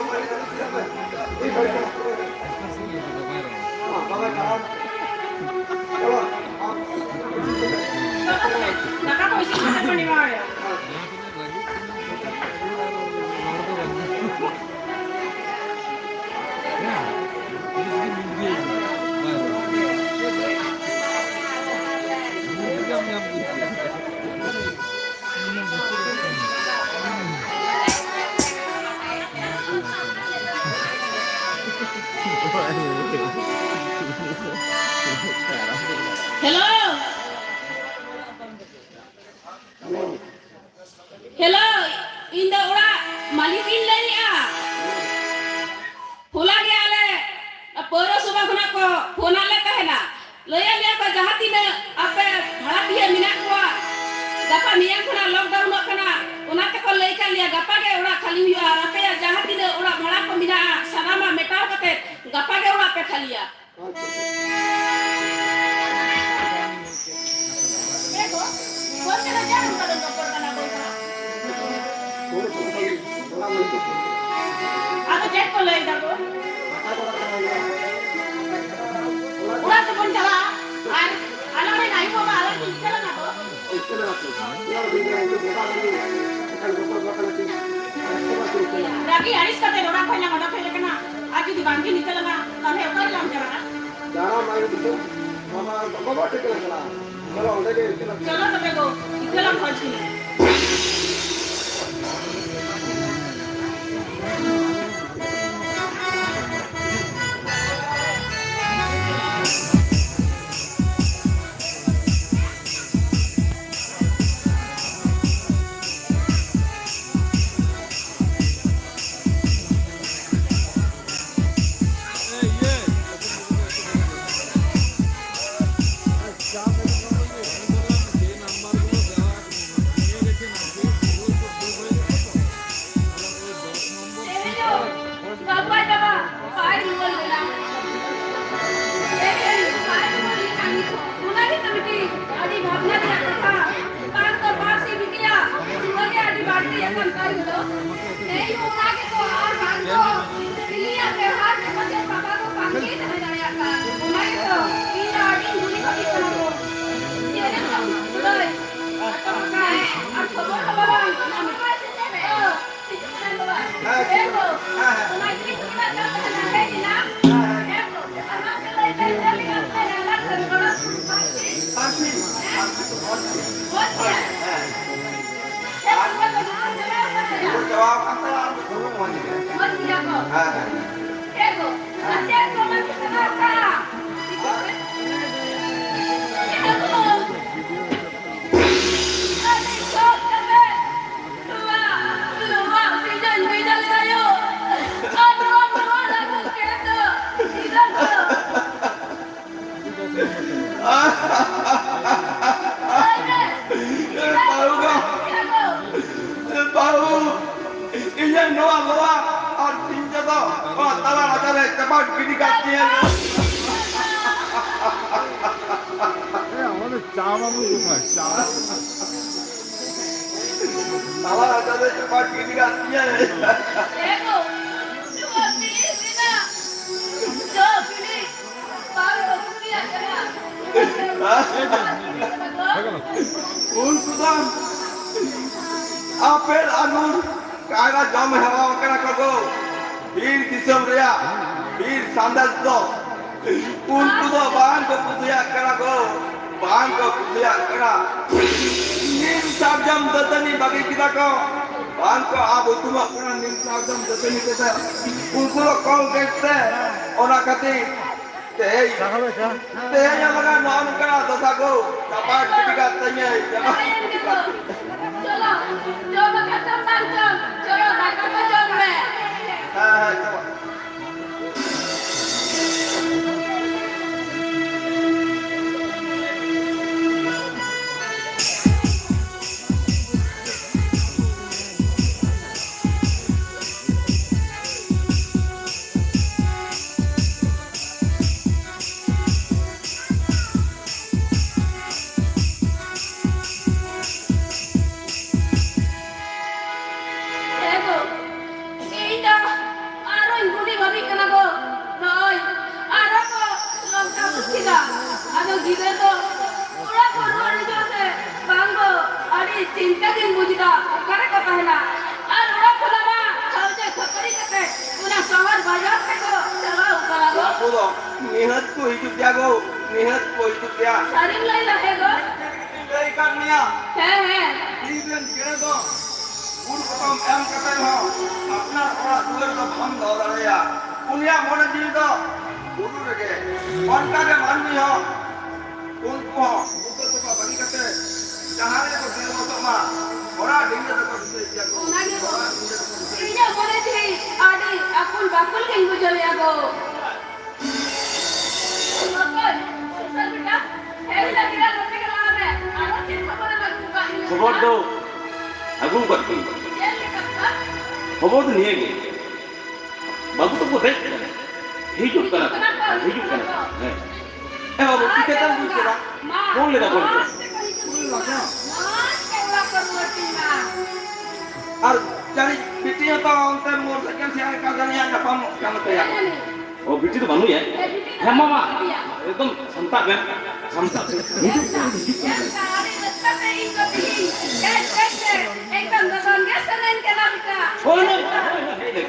ᱵᱟᱝ, ᱵᱟᱝ, ᱵᱟᱝ᱾ ᱫᱟᱠᱟ ᱠᱚ ᱤᱥᱤᱱ ᱠᱟᱛᱮ ᱵᱚᱱ ᱮᱢᱟᱣᱟᱭᱟ᱾ ᱦᱮᱞᱳ᱾ ᱦᱮᱞᱳ, ᱤᱧ ᱫᱚ ᱚᱲᱟᱜ ᱢᱟᱹᱞᱤᱠ ᱤᱧ ᱞᱟᱹᱭᱮᱜᱼᱟ᱾ ᱦᱚᱞᱟ ᱜᱮ ᱟᱞᱮ ᱯᱳᱣᱨᱚᱥᱚᱵᱷᱟ ᱠᱷᱚᱱᱟᱜ ᱠᱚ ᱯᱷᱳᱱ ᱟᱫ ᱞᱮ ᱛᱟᱦᱮᱱᱟ, ᱞᱟᱹᱭᱟᱫ ᱞᱮᱭᱟ ᱠᱚ ᱡᱟᱦᱟᱸ ᱛᱤᱱᱟᱹᱜ ᱟᱯᱮ ᱵᱷᱟᱲᱟᱴᱤᱭᱟᱹ ᱢᱮᱱᱟᱜ ᱠᱚᱣᱟ, ᱜᱟᱯᱟ ᱢᱮᱭᱟᱝ ᱠᱷᱚᱱᱟᱜ ᱞᱚᱠᱰᱟᱣᱩᱱᱚᱜ ᱠᱟᱱᱟ, ᱚᱱᱟ ᱛᱮᱠᱚ ᱞᱟᱹᱭ ᱠᱟᱜ ᱞᱮᱭᱟ ᱜᱟᱯᱟ ᱜᱮ ᱚᱲᱟᱜ ᱠᱷᱟᱹᱞᱤ ᱦᱩᱭᱩᱜᱼᱟ᱾ ᱟᱨ ᱟᱯᱮᱭᱟᱜ ᱡᱟᱦᱟᱸ ᱛᱤᱱᱟᱹᱜ ᱚᱲᱟᱜ ᱵᱷᱟᱲᱟ ᱠᱚ ᱢᱮᱱᱟᱜᱼᱟ, ᱥᱟᱱᱟᱢᱟᱜ ᱢᱮᱴᱟᱣ ᱠᱟᱛᱮ ᱜᱟᱯᱟ ᱜᱮ ᱚᱲᱟᱜ ᱯᱮ ᱠᱷᱟᱹᱞᱤᱭᱟ᱾ ᱮ ᱜᱚ, ᱜᱚ ᱪᱮᱫ ᱞᱟᱡᱟᱣ ᱚᱱᱠᱟ ᱫᱚ ᱨᱚᱯᱚᱲ ᱠᱟᱱᱟ ᱜᱚ ᱥᱟᱞᱟᱜ? ᱟᱫᱚ ᱪᱮᱫ ᱠᱚ ᱞᱟᱹᱭ ᱫᱟ ᱜᱚ? ᱚᱲᱟᱜ ᱛᱮᱵᱚᱱ ᱪᱟᱞᱟᱜᱼᱟ ᱟᱨ ᱟᱞᱟᱝ ᱨᱮᱱ ᱟᱭᱳ ᱵᱟᱵᱟ ᱟᱞᱟᱝ ᱠᱤᱱ ᱤᱠᱟᱹ ᱞᱟᱝᱟ ᱜᱚ᱾ ᱨᱟᱹᱜᱤ ᱟᱹᱲᱤᱥ ᱠᱟᱛᱮ ᱚᱲᱟᱜ ᱠᱷᱚᱱ ᱞᱟᱝ ᱚᱰᱚᱠ ᱦᱮᱡ ᱟᱠᱟᱱᱟ, ᱟᱨ ᱡᱩᱫᱤ ᱵᱟᱝ ᱠᱤᱱ ᱤᱠᱟᱹ ᱞᱟᱝᱟ, ᱛᱟᱦᱞᱮ ᱚᱠᱟ ᱨᱮᱞᱟᱝ ᱪᱟᱞᱟᱜᱼᱟ? ᱫᱟᱬᱟᱱ ᱟᱭᱳ ᱫᱤᱥᱚᱢ, ᱵᱟᱵᱟ, ᱵᱟᱵᱟ ᱴᱷᱮᱱ ᱜᱮᱞᱮ ᱪᱟᱞᱟᱜᱼᱟ᱾ ᱪᱚᱞᱚ ᱚᱸᱰᱮ ᱜᱮ ᱤᱠᱟᱹ ᱞᱟᱝ ᱪᱚᱞᱚ ᱛᱚᱵᱮ ᱜᱚ, ᱤᱠᱟᱹ ᱞᱟᱝ ᱠᱷᱚᱡᱽ ᱠᱤᱱᱟ᱾ ᱵᱟᱵᱟ ᱡᱟᱵᱟ ᱵᱟᱭ ᱨᱩᱣᱟᱹᱲ ᱞᱮᱱᱟ᱾ ᱮᱠᱮᱱ ᱵᱟᱭ ᱨᱩᱣᱟᱹᱲ ᱞᱮᱱᱟ ᱱᱤᱛ ᱦᱚᱸ᱾ ᱚᱱᱟ ᱜᱮᱛᱚ ᱢᱤᱫᱴᱤᱡ ᱟᱹᱰᱤ ᱵᱷᱟᱵᱽᱱᱟ ᱨᱮᱭᱟᱜ ᱠᱟᱛᱷᱟ᱾ ᱵᱟᱝ ᱫᱚ ᱵᱟᱨ ᱥᱤᱧ ᱵᱤᱴᱤᱭᱟ ᱨᱩᱣᱟᱹ ᱜᱮ ᱟᱹᱰᱤ ᱵᱟᱹᱲᱛᱤ ᱟᱠᱟᱱ ᱛᱟᱭ ᱫᱚ᱾ ᱛᱮᱦᱮᱧ ᱚᱱᱟ ᱜᱮᱛᱚ ᱟᱨ ᱵᱟᱝ ᱫᱚ ᱵᱤᱞᱤᱭᱟᱜ ᱵᱮᱣᱦᱟᱨ ᱛᱮ ᱯᱟᱪᱮᱫ ᱵᱟᱵᱟ ᱫᱚ ᱵᱟᱝ ᱜᱮᱭ ᱛᱟᱦᱮᱸ ᱫᱟᱲᱮᱭᱟᱜ ᱠᱟᱱ᱾ ᱚᱱᱟ ᱜᱮᱛᱚ ᱤᱧ ᱫᱚ ᱟᱹᱰᱤᱧ ᱜᱩᱞᱤ ᱠᱷᱟᱹᱴᱤ ᱠᱟᱱᱟ ᱠᱚ᱾ ᱪᱮᱫ ᱮᱢ ᱠᱟᱹᱢᱤ ᱠᱩᱲᱟᱹᱭ? ᱟᱨ ᱠᱷᱚᱵᱚᱨ ᱦᱚᱸ ᱵᱟᱵᱟ ᱵᱟᱝ ᱠᱟᱱᱟ᱾ ᱱᱚᱣᱟ, ᱱᱚᱣᱟ ᱥᱤᱧ ᱫᱚᱧ ᱵᱷᱮᱡᱟ ᱞᱮᱫᱟ ᱭᱳ᱾ ᱟᱨ ᱱᱚᱣᱟ, ᱱᱚᱣᱟ ᱞᱟᱹᱜᱤᱫ ᱠᱮᱥ ᱫᱚ ᱪᱮᱫᱟᱜ ᱫᱚ? ᱟᱭ ᱢᱮ, ᱪᱮᱫᱟᱜ ᱛᱟᱞᱟ ᱨᱟᱪᱟ ᱨᱮ ᱪᱟᱯᱟᱫ ᱜᱤᱰᱤ ᱠᱟᱜ ᱛᱤᱧᱟᱹ᱾ ᱮ, ᱚᱱᱟ ᱫᱚ ᱪᱟ ᱵᱟᱹᱵᱩ ᱫᱚ ᱵᱟᱝ, ᱪᱟ᱾ ᱛᱟᱞᱟ ᱨᱟᱪᱟ ᱨᱮ ᱪᱟᱯᱟᱫ ᱜᱤᱰᱤ ᱠᱟᱜ ᱛᱤᱧᱟᱹ᱾ ᱮ ᱜᱳ, ᱱᱚᱣᱟ ᱛᱤᱥ ᱨᱮᱱᱟᱜ ᱫᱚ ᱵᱤᱞᱤ ᱵᱟᱝ ᱠᱚ ᱠᱩᱥᱤᱭᱟᱜ ᱠᱟᱱᱟ᱾ ᱩᱱᱠᱩ ᱫᱚ ᱟᱯᱮᱞ ᱟᱹᱜᱩᱨ ᱠᱟᱭᱨᱟ ᱡᱚᱢ ᱦᱮᱣᱟ ᱟᱠᱟᱱᱟ ᱠᱚ ᱜᱳ᱾ ᱵᱤᱨ ᱫᱤᱥᱚᱢ ᱨᱮᱭᱟᱜ ᱵᱤᱨ ᱥᱟᱸᱫᱮᱥ ᱫᱚ ᱩᱱᱠᱩ ᱫᱚ ᱵᱟᱝ ᱠᱚ ᱠᱩᱥᱤᱭᱟᱜ ᱠᱟᱱᱟ ᱜᱳ, ᱵᱟᱝ ᱠᱚ ᱠᱩᱥᱤᱭᱟᱜ ᱠᱟᱱᱟ᱾ ᱱᱤᱢ ᱥᱟᱨᱡᱚᱢ ᱫᱟᱹᱛᱟᱹᱱᱤ ᱵᱟᱹᱜᱤ ᱠᱮᱫᱟ ᱠᱚ, ᱵᱟᱝ ᱠᱚ ᱟᱵ ᱦᱩᱛᱩᱢᱚᱜ ᱠᱟᱱᱟ ᱱᱤᱢ ᱥᱟᱨᱡᱚᱢ ᱫᱟᱹᱛᱟᱹᱱᱤ ᱛᱮᱫᱚ᱾ ᱩᱱᱠᱩ ᱫᱚ ᱠᱚᱢ ᱜᱮ ᱛᱮ, ᱚᱱᱟ ᱠᱷᱟᱹᱛᱤᱨ ᱛᱮᱦᱮᱧ, ᱛᱮᱦᱮᱧ ᱟᱞᱟᱝ ᱟᱜ ᱱᱚᱜᱼᱚ ᱱᱚᱝᱠᱟᱱᱟᱜ ᱫᱚᱥᱟ ᱠᱚ ᱪᱟᱯᱟᱫ ᱜᱤᱰᱤ ᱠᱟᱜ ᱛᱟᱹᱧᱟᱹᱭ, ᱪᱟᱯᱟᱫ ᱜᱤᱰᱤ ᱠᱟᱜ ᱛᱟᱹᱧᱟᱹᱭ᱾ ᱪᱚᱞᱚ, ᱡᱚᱢ ᱟᱠᱟᱫ ᱪᱚᱢ ᱵᱟᱝ ᱪᱚᱢ, ᱪᱚᱞᱚ ᱫᱟᱠᱟ ᱠᱚ ᱡᱚᱢ ᱢᱮ᱾ ᱦᱮᱸ, ᱦᱮᱸ, ᱪᱟᱯᱟᱫ᱾ ᱦᱮᱸ ᱜᱳ, ᱤᱧ ᱫᱚ ᱟᱨᱚᱧ ᱜᱩᱞᱤ ᱵᱷᱟᱹᱵᱤᱜ ᱠᱟᱱᱟ ᱜᱳ᱾ ᱱᱚᱜᱼᱚᱭ ᱟᱨᱚ ᱠᱚ ᱞᱚᱝᱠᱟ ᱠᱚ ᱠᱮᱫᱟ᱾ ᱟᱫᱚ ᱜᱤᱫᱟᱹᱨ ᱫᱚ ᱚᱲᱟᱜ ᱠᱚ ᱨᱩᱣᱟᱹᱲ ᱦᱤᱡᱩᱜᱼᱟ ᱥᱮ ᱵᱟᱝ ᱜᱳ? ᱟᱹᱰᱤ ᱪᱤᱱᱛᱟᱹ ᱜᱤᱧ ᱵᱩᱡᱽ ᱮᱫᱟ, ᱚᱠᱟ ᱨᱮᱠᱚ ᱛᱟᱦᱮᱱᱟ? ᱟᱨ ᱚᱲᱟᱜ ᱠᱷᱚᱱᱟᱜ ᱢᱟ ᱠᱷᱟᱹᱣᱡᱟᱹ ᱠᱷᱟᱹᱯᱟᱹᱨᱤ ᱠᱟᱛᱮ ᱚᱱᱟ ᱥᱚᱦᱚᱨ ᱵᱟᱡᱟᱨ ᱛᱮᱠᱚ ᱪᱟᱞᱟᱣ ᱠᱟᱱᱟ ᱜᱳ᱾ ᱩᱱᱠᱩ ᱫᱚ ᱱᱤᱦᱟᱹᱛ ᱠᱚ ᱦᱤᱡᱩᱜ ᱜᱮᱭᱟ ᱜᱳ, ᱱᱤᱦᱟᱹᱛ ᱠᱚ ᱦᱤᱡᱩᱜ ᱜᱮᱭᱟ᱾ ᱥᱟᱹᱨᱤᱢ ᱞᱟᱹᱭ ᱫᱟ ᱦᱮᱸ ᱜᱳ? ᱤᱧ ᱞᱟᱹᱭ ᱠᱟᱫ ᱢᱮᱭᱟ᱾ ᱦᱮᱸ, ᱦᱮᱸ᱾ ᱵᱤᱨ ᱨᱮᱱ ᱪᱮᱬᱮ ᱫᱚ ᱜᱩᱲ ᱜᱚᱛᱚᱢ ᱮᱢ ᱠᱟᱛᱮ ᱦᱚᱸ ᱟᱯᱱᱟᱨ ᱚᱲᱟᱜ ᱫᱩᱣᱟᱹᱨ ᱫᱚ ᱵᱟᱢ ᱫᱚᱦᱚ ᱫᱟᱲᱮᱭᱟᱜᱼᱟ᱾ ᱩᱱᱤᱭᱟᱜ ᱢᱚᱱᱮ ᱡᱤᱣᱤ ᱫᱚ ᱵᱩᱨᱩ ᱨᱮᱜᱮ᱾ ᱚᱱᱠᱟ ᱜᱮ ᱢᱟᱹᱱᱢᱤ ᱦᱚᱸ, ᱩᱱᱠᱩ ᱦᱚᱸ ᱵᱩᱠᱟᱹ ᱛᱚᱯᱟ ᱵᱟᱹᱜᱤ ᱠᱟᱛᱮ ᱡᱟᱦᱟᱸ ᱨᱮᱜᱮ ᱠᱚ ᱫᱤᱱ ᱜᱚᱫᱚᱜ ᱢᱟ, ᱚᱲᱟᱜ ᱰᱤᱸᱜᱟᱹ ᱫᱚᱠᱚ ᱫᱤᱥᱟᱹᱭ ᱜᱮᱭᱟ ᱠᱚ᱾ ᱚᱱᱟ ᱜᱮ ᱵᱚᱞᱮ᱾ ᱚᱲᱟᱜ ᱰᱤᱸᱜᱟᱹ ᱫᱚᱠᱚ ᱫᱤᱥᱟᱹᱭ ᱜᱮᱭᱟ᱾ ᱤᱧᱟᱹᱜ ᱢᱚᱱᱮ ᱡᱤᱣᱤ ᱟᱹᱰᱤ ᱟᱹᱠᱩᱞ ᱵᱟᱹᱠᱩᱞ ᱜᱤᱧ ᱵᱩᱡᱷᱟᱹᱣᱮᱫᱼᱟ ᱜᱳ᱾ ᱚᱠᱚᱭ? ᱥᱩᱥᱟᱹᱨ ᱵᱮᱴᱟ, ᱦᱮᱡ ᱞᱟᱹᱜᱤᱫ ᱟᱨ ᱱᱚᱛᱮ ᱜᱮ ᱞᱟᱦᱟ ᱢᱮ᱾ ᱟᱨᱚ ᱪᱮᱫ ᱠᱷᱚᱵᱚᱨᱮᱢ ᱟᱹᱜᱩ ᱟᱠᱟᱫ ᱞᱤᱧᱟ? ᱠᱷᱚᱵᱚᱨ ᱫᱚ ᱟᱹᱜᱩ ᱟᱠᱟᱫ ᱜᱤᱭᱟᱹᱧ᱾ ᱪᱮᱫ ᱞᱮᱠᱟ ᱠᱷᱚᱵᱚᱨ? ᱠᱷᱚᱵᱚᱨ ᱫᱚ ᱱᱤᱭᱟᱹ ᱜᱮ, ᱵᱟᱹᱵᱩ ᱫᱚ ᱠᱚ ᱫᱮᱡ ᱦᱤᱡᱩᱜ ᱠᱟᱱᱟ ᱠᱚ, ᱦᱤᱡᱩᱜ ᱠᱟᱱᱟ ᱠᱚ᱾ ᱦᱮᱸ᱾ ᱮ ᱵᱟᱹᱵᱩ, ᱪᱤᱠᱟᱹᱛᱮᱢ ᱵᱩᱡ ᱠᱮᱫᱟ? ᱯᱷᱳᱱ ᱞᱮᱫᱟ ᱠᱚ ᱱᱤᱛᱚᱜ᱾ ᱟᱨ ᱡᱟᱹᱱᱤᱡ ᱵᱤᱴᱤ ᱦᱚᱸᱛᱚ ᱚᱱᱛᱮ ᱢᱳᱴᱚᱨ ᱥᱟᱭᱠᱮᱞ ᱥᱮᱫ ᱟᱠᱟ ᱡᱟᱹᱱᱤᱡ ᱧᱟᱯᱟᱢᱚᱜ ᱠᱟᱱ ᱛᱟᱭᱟ᱾ ᱚ, ᱵᱤᱴᱤ ᱫᱚ ᱵᱟᱹᱱᱩᱭᱟ? ᱦᱮᱸ, ᱢᱟᱢᱟ, ᱮᱠᱫᱚᱢ ᱥᱟᱢᱴᱟᱜ ᱵᱮᱱ, ᱥᱟᱢᱴᱟᱜ ᱵᱮᱱ᱾ ᱦᱤᱡᱩᱜ ᱠᱟᱱᱟ, ᱦᱤᱡᱩᱜ ᱠᱟᱱᱟ᱾ ᱮᱠᱫᱚᱢ ᱫᱚ ᱵᱟᱝ ᱜᱮ ᱥᱮᱨᱮᱧ ᱠᱟᱱᱟ ᱵᱮᱴᱟ᱾ ᱦᱳᱭ, ᱦᱳᱭ, ᱦᱳᱭ, ᱦᱳᱭ, ᱦᱳᱭ᱾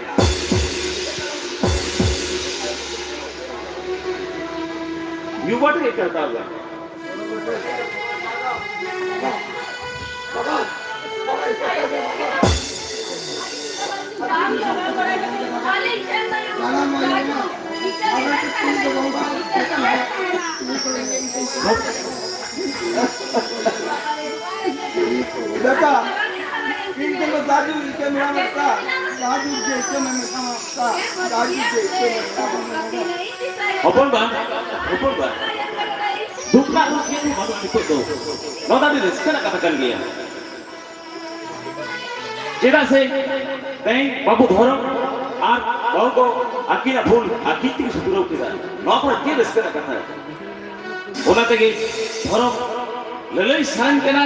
ᱧᱩ ᱵᱟᱹᱴᱤ ᱜᱮ ᱦᱟᱛᱟᱣ ᱵᱮᱱ᱾ ᱵᱮᱴᱟ, ᱤᱧ ᱫᱚ ᱫᱟᱫᱩ ᱤᱠᱟᱹ ᱢᱮᱱᱟᱢ ᱥᱟ, ᱫᱟᱫᱩ ᱡᱮ ᱤᱠᱟᱹ ᱢᱮᱱᱟᱢ ᱥᱟ, ᱫᱟᱫᱩ ᱡᱮ ᱤᱠᱟᱹ ᱢᱮᱱᱟᱢ ᱥᱟ᱾ ᱦᱚᱯᱚᱱ ᱵᱟ, ᱦᱚᱯᱚᱱ ᱵᱟ, ᱫᱩᱠ ᱨᱮᱱᱟᱜ ᱫᱩᱠ ᱜᱮ ᱵᱟᱹᱱᱩᱜᱼᱟ ᱱᱤᱛᱚᱜ ᱫᱚ᱾ ᱱᱚᱣᱟ ᱫᱚ ᱟᱹᱰᱤ ᱨᱟᱹᱥᱠᱟᱹ ᱨᱮᱱᱟᱜ ᱠᱟᱛᱷᱟ ᱠᱟᱱ ᱜᱮᱭᱟ᱾ ᱪᱮᱫᱟᱜ ᱥᱮ ᱛᱮᱦᱮᱧ ᱵᱟᱹᱵᱩ ᱫᱷᱚᱨᱚᱢ ᱟᱨ ᱵᱟᱹᱦᱩ ᱠᱚ ᱟᱹᱠᱤᱱᱟᱜ ᱵᱷᱩᱞ ᱟᱹᱠᱤᱱ ᱛᱮᱠᱤᱱ ᱥᱩᱫᱷᱨᱟᱹᱣ ᱠᱮᱫᱟ᱾ ᱱᱚᱣᱟ ᱠᱷᱚᱱ ᱪᱮᱫ ᱨᱟᱹᱥᱠᱟᱹ ᱨᱮᱱᱟᱜ ᱠᱟᱛᱷᱟ? ᱚᱱᱟ ᱛᱮᱜᱮ ᱫᱷᱚᱨᱚᱢ ᱞᱟᱹᱞᱟᱹᱭ ᱥᱟᱱᱟᱧ ᱠᱟᱱᱟ,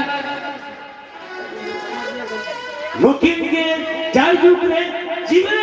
ᱱᱩᱠᱤᱱ ᱜᱮ ᱡᱟᱭᱡᱩᱜᱽ ᱨᱮ ᱡᱤᱣᱤ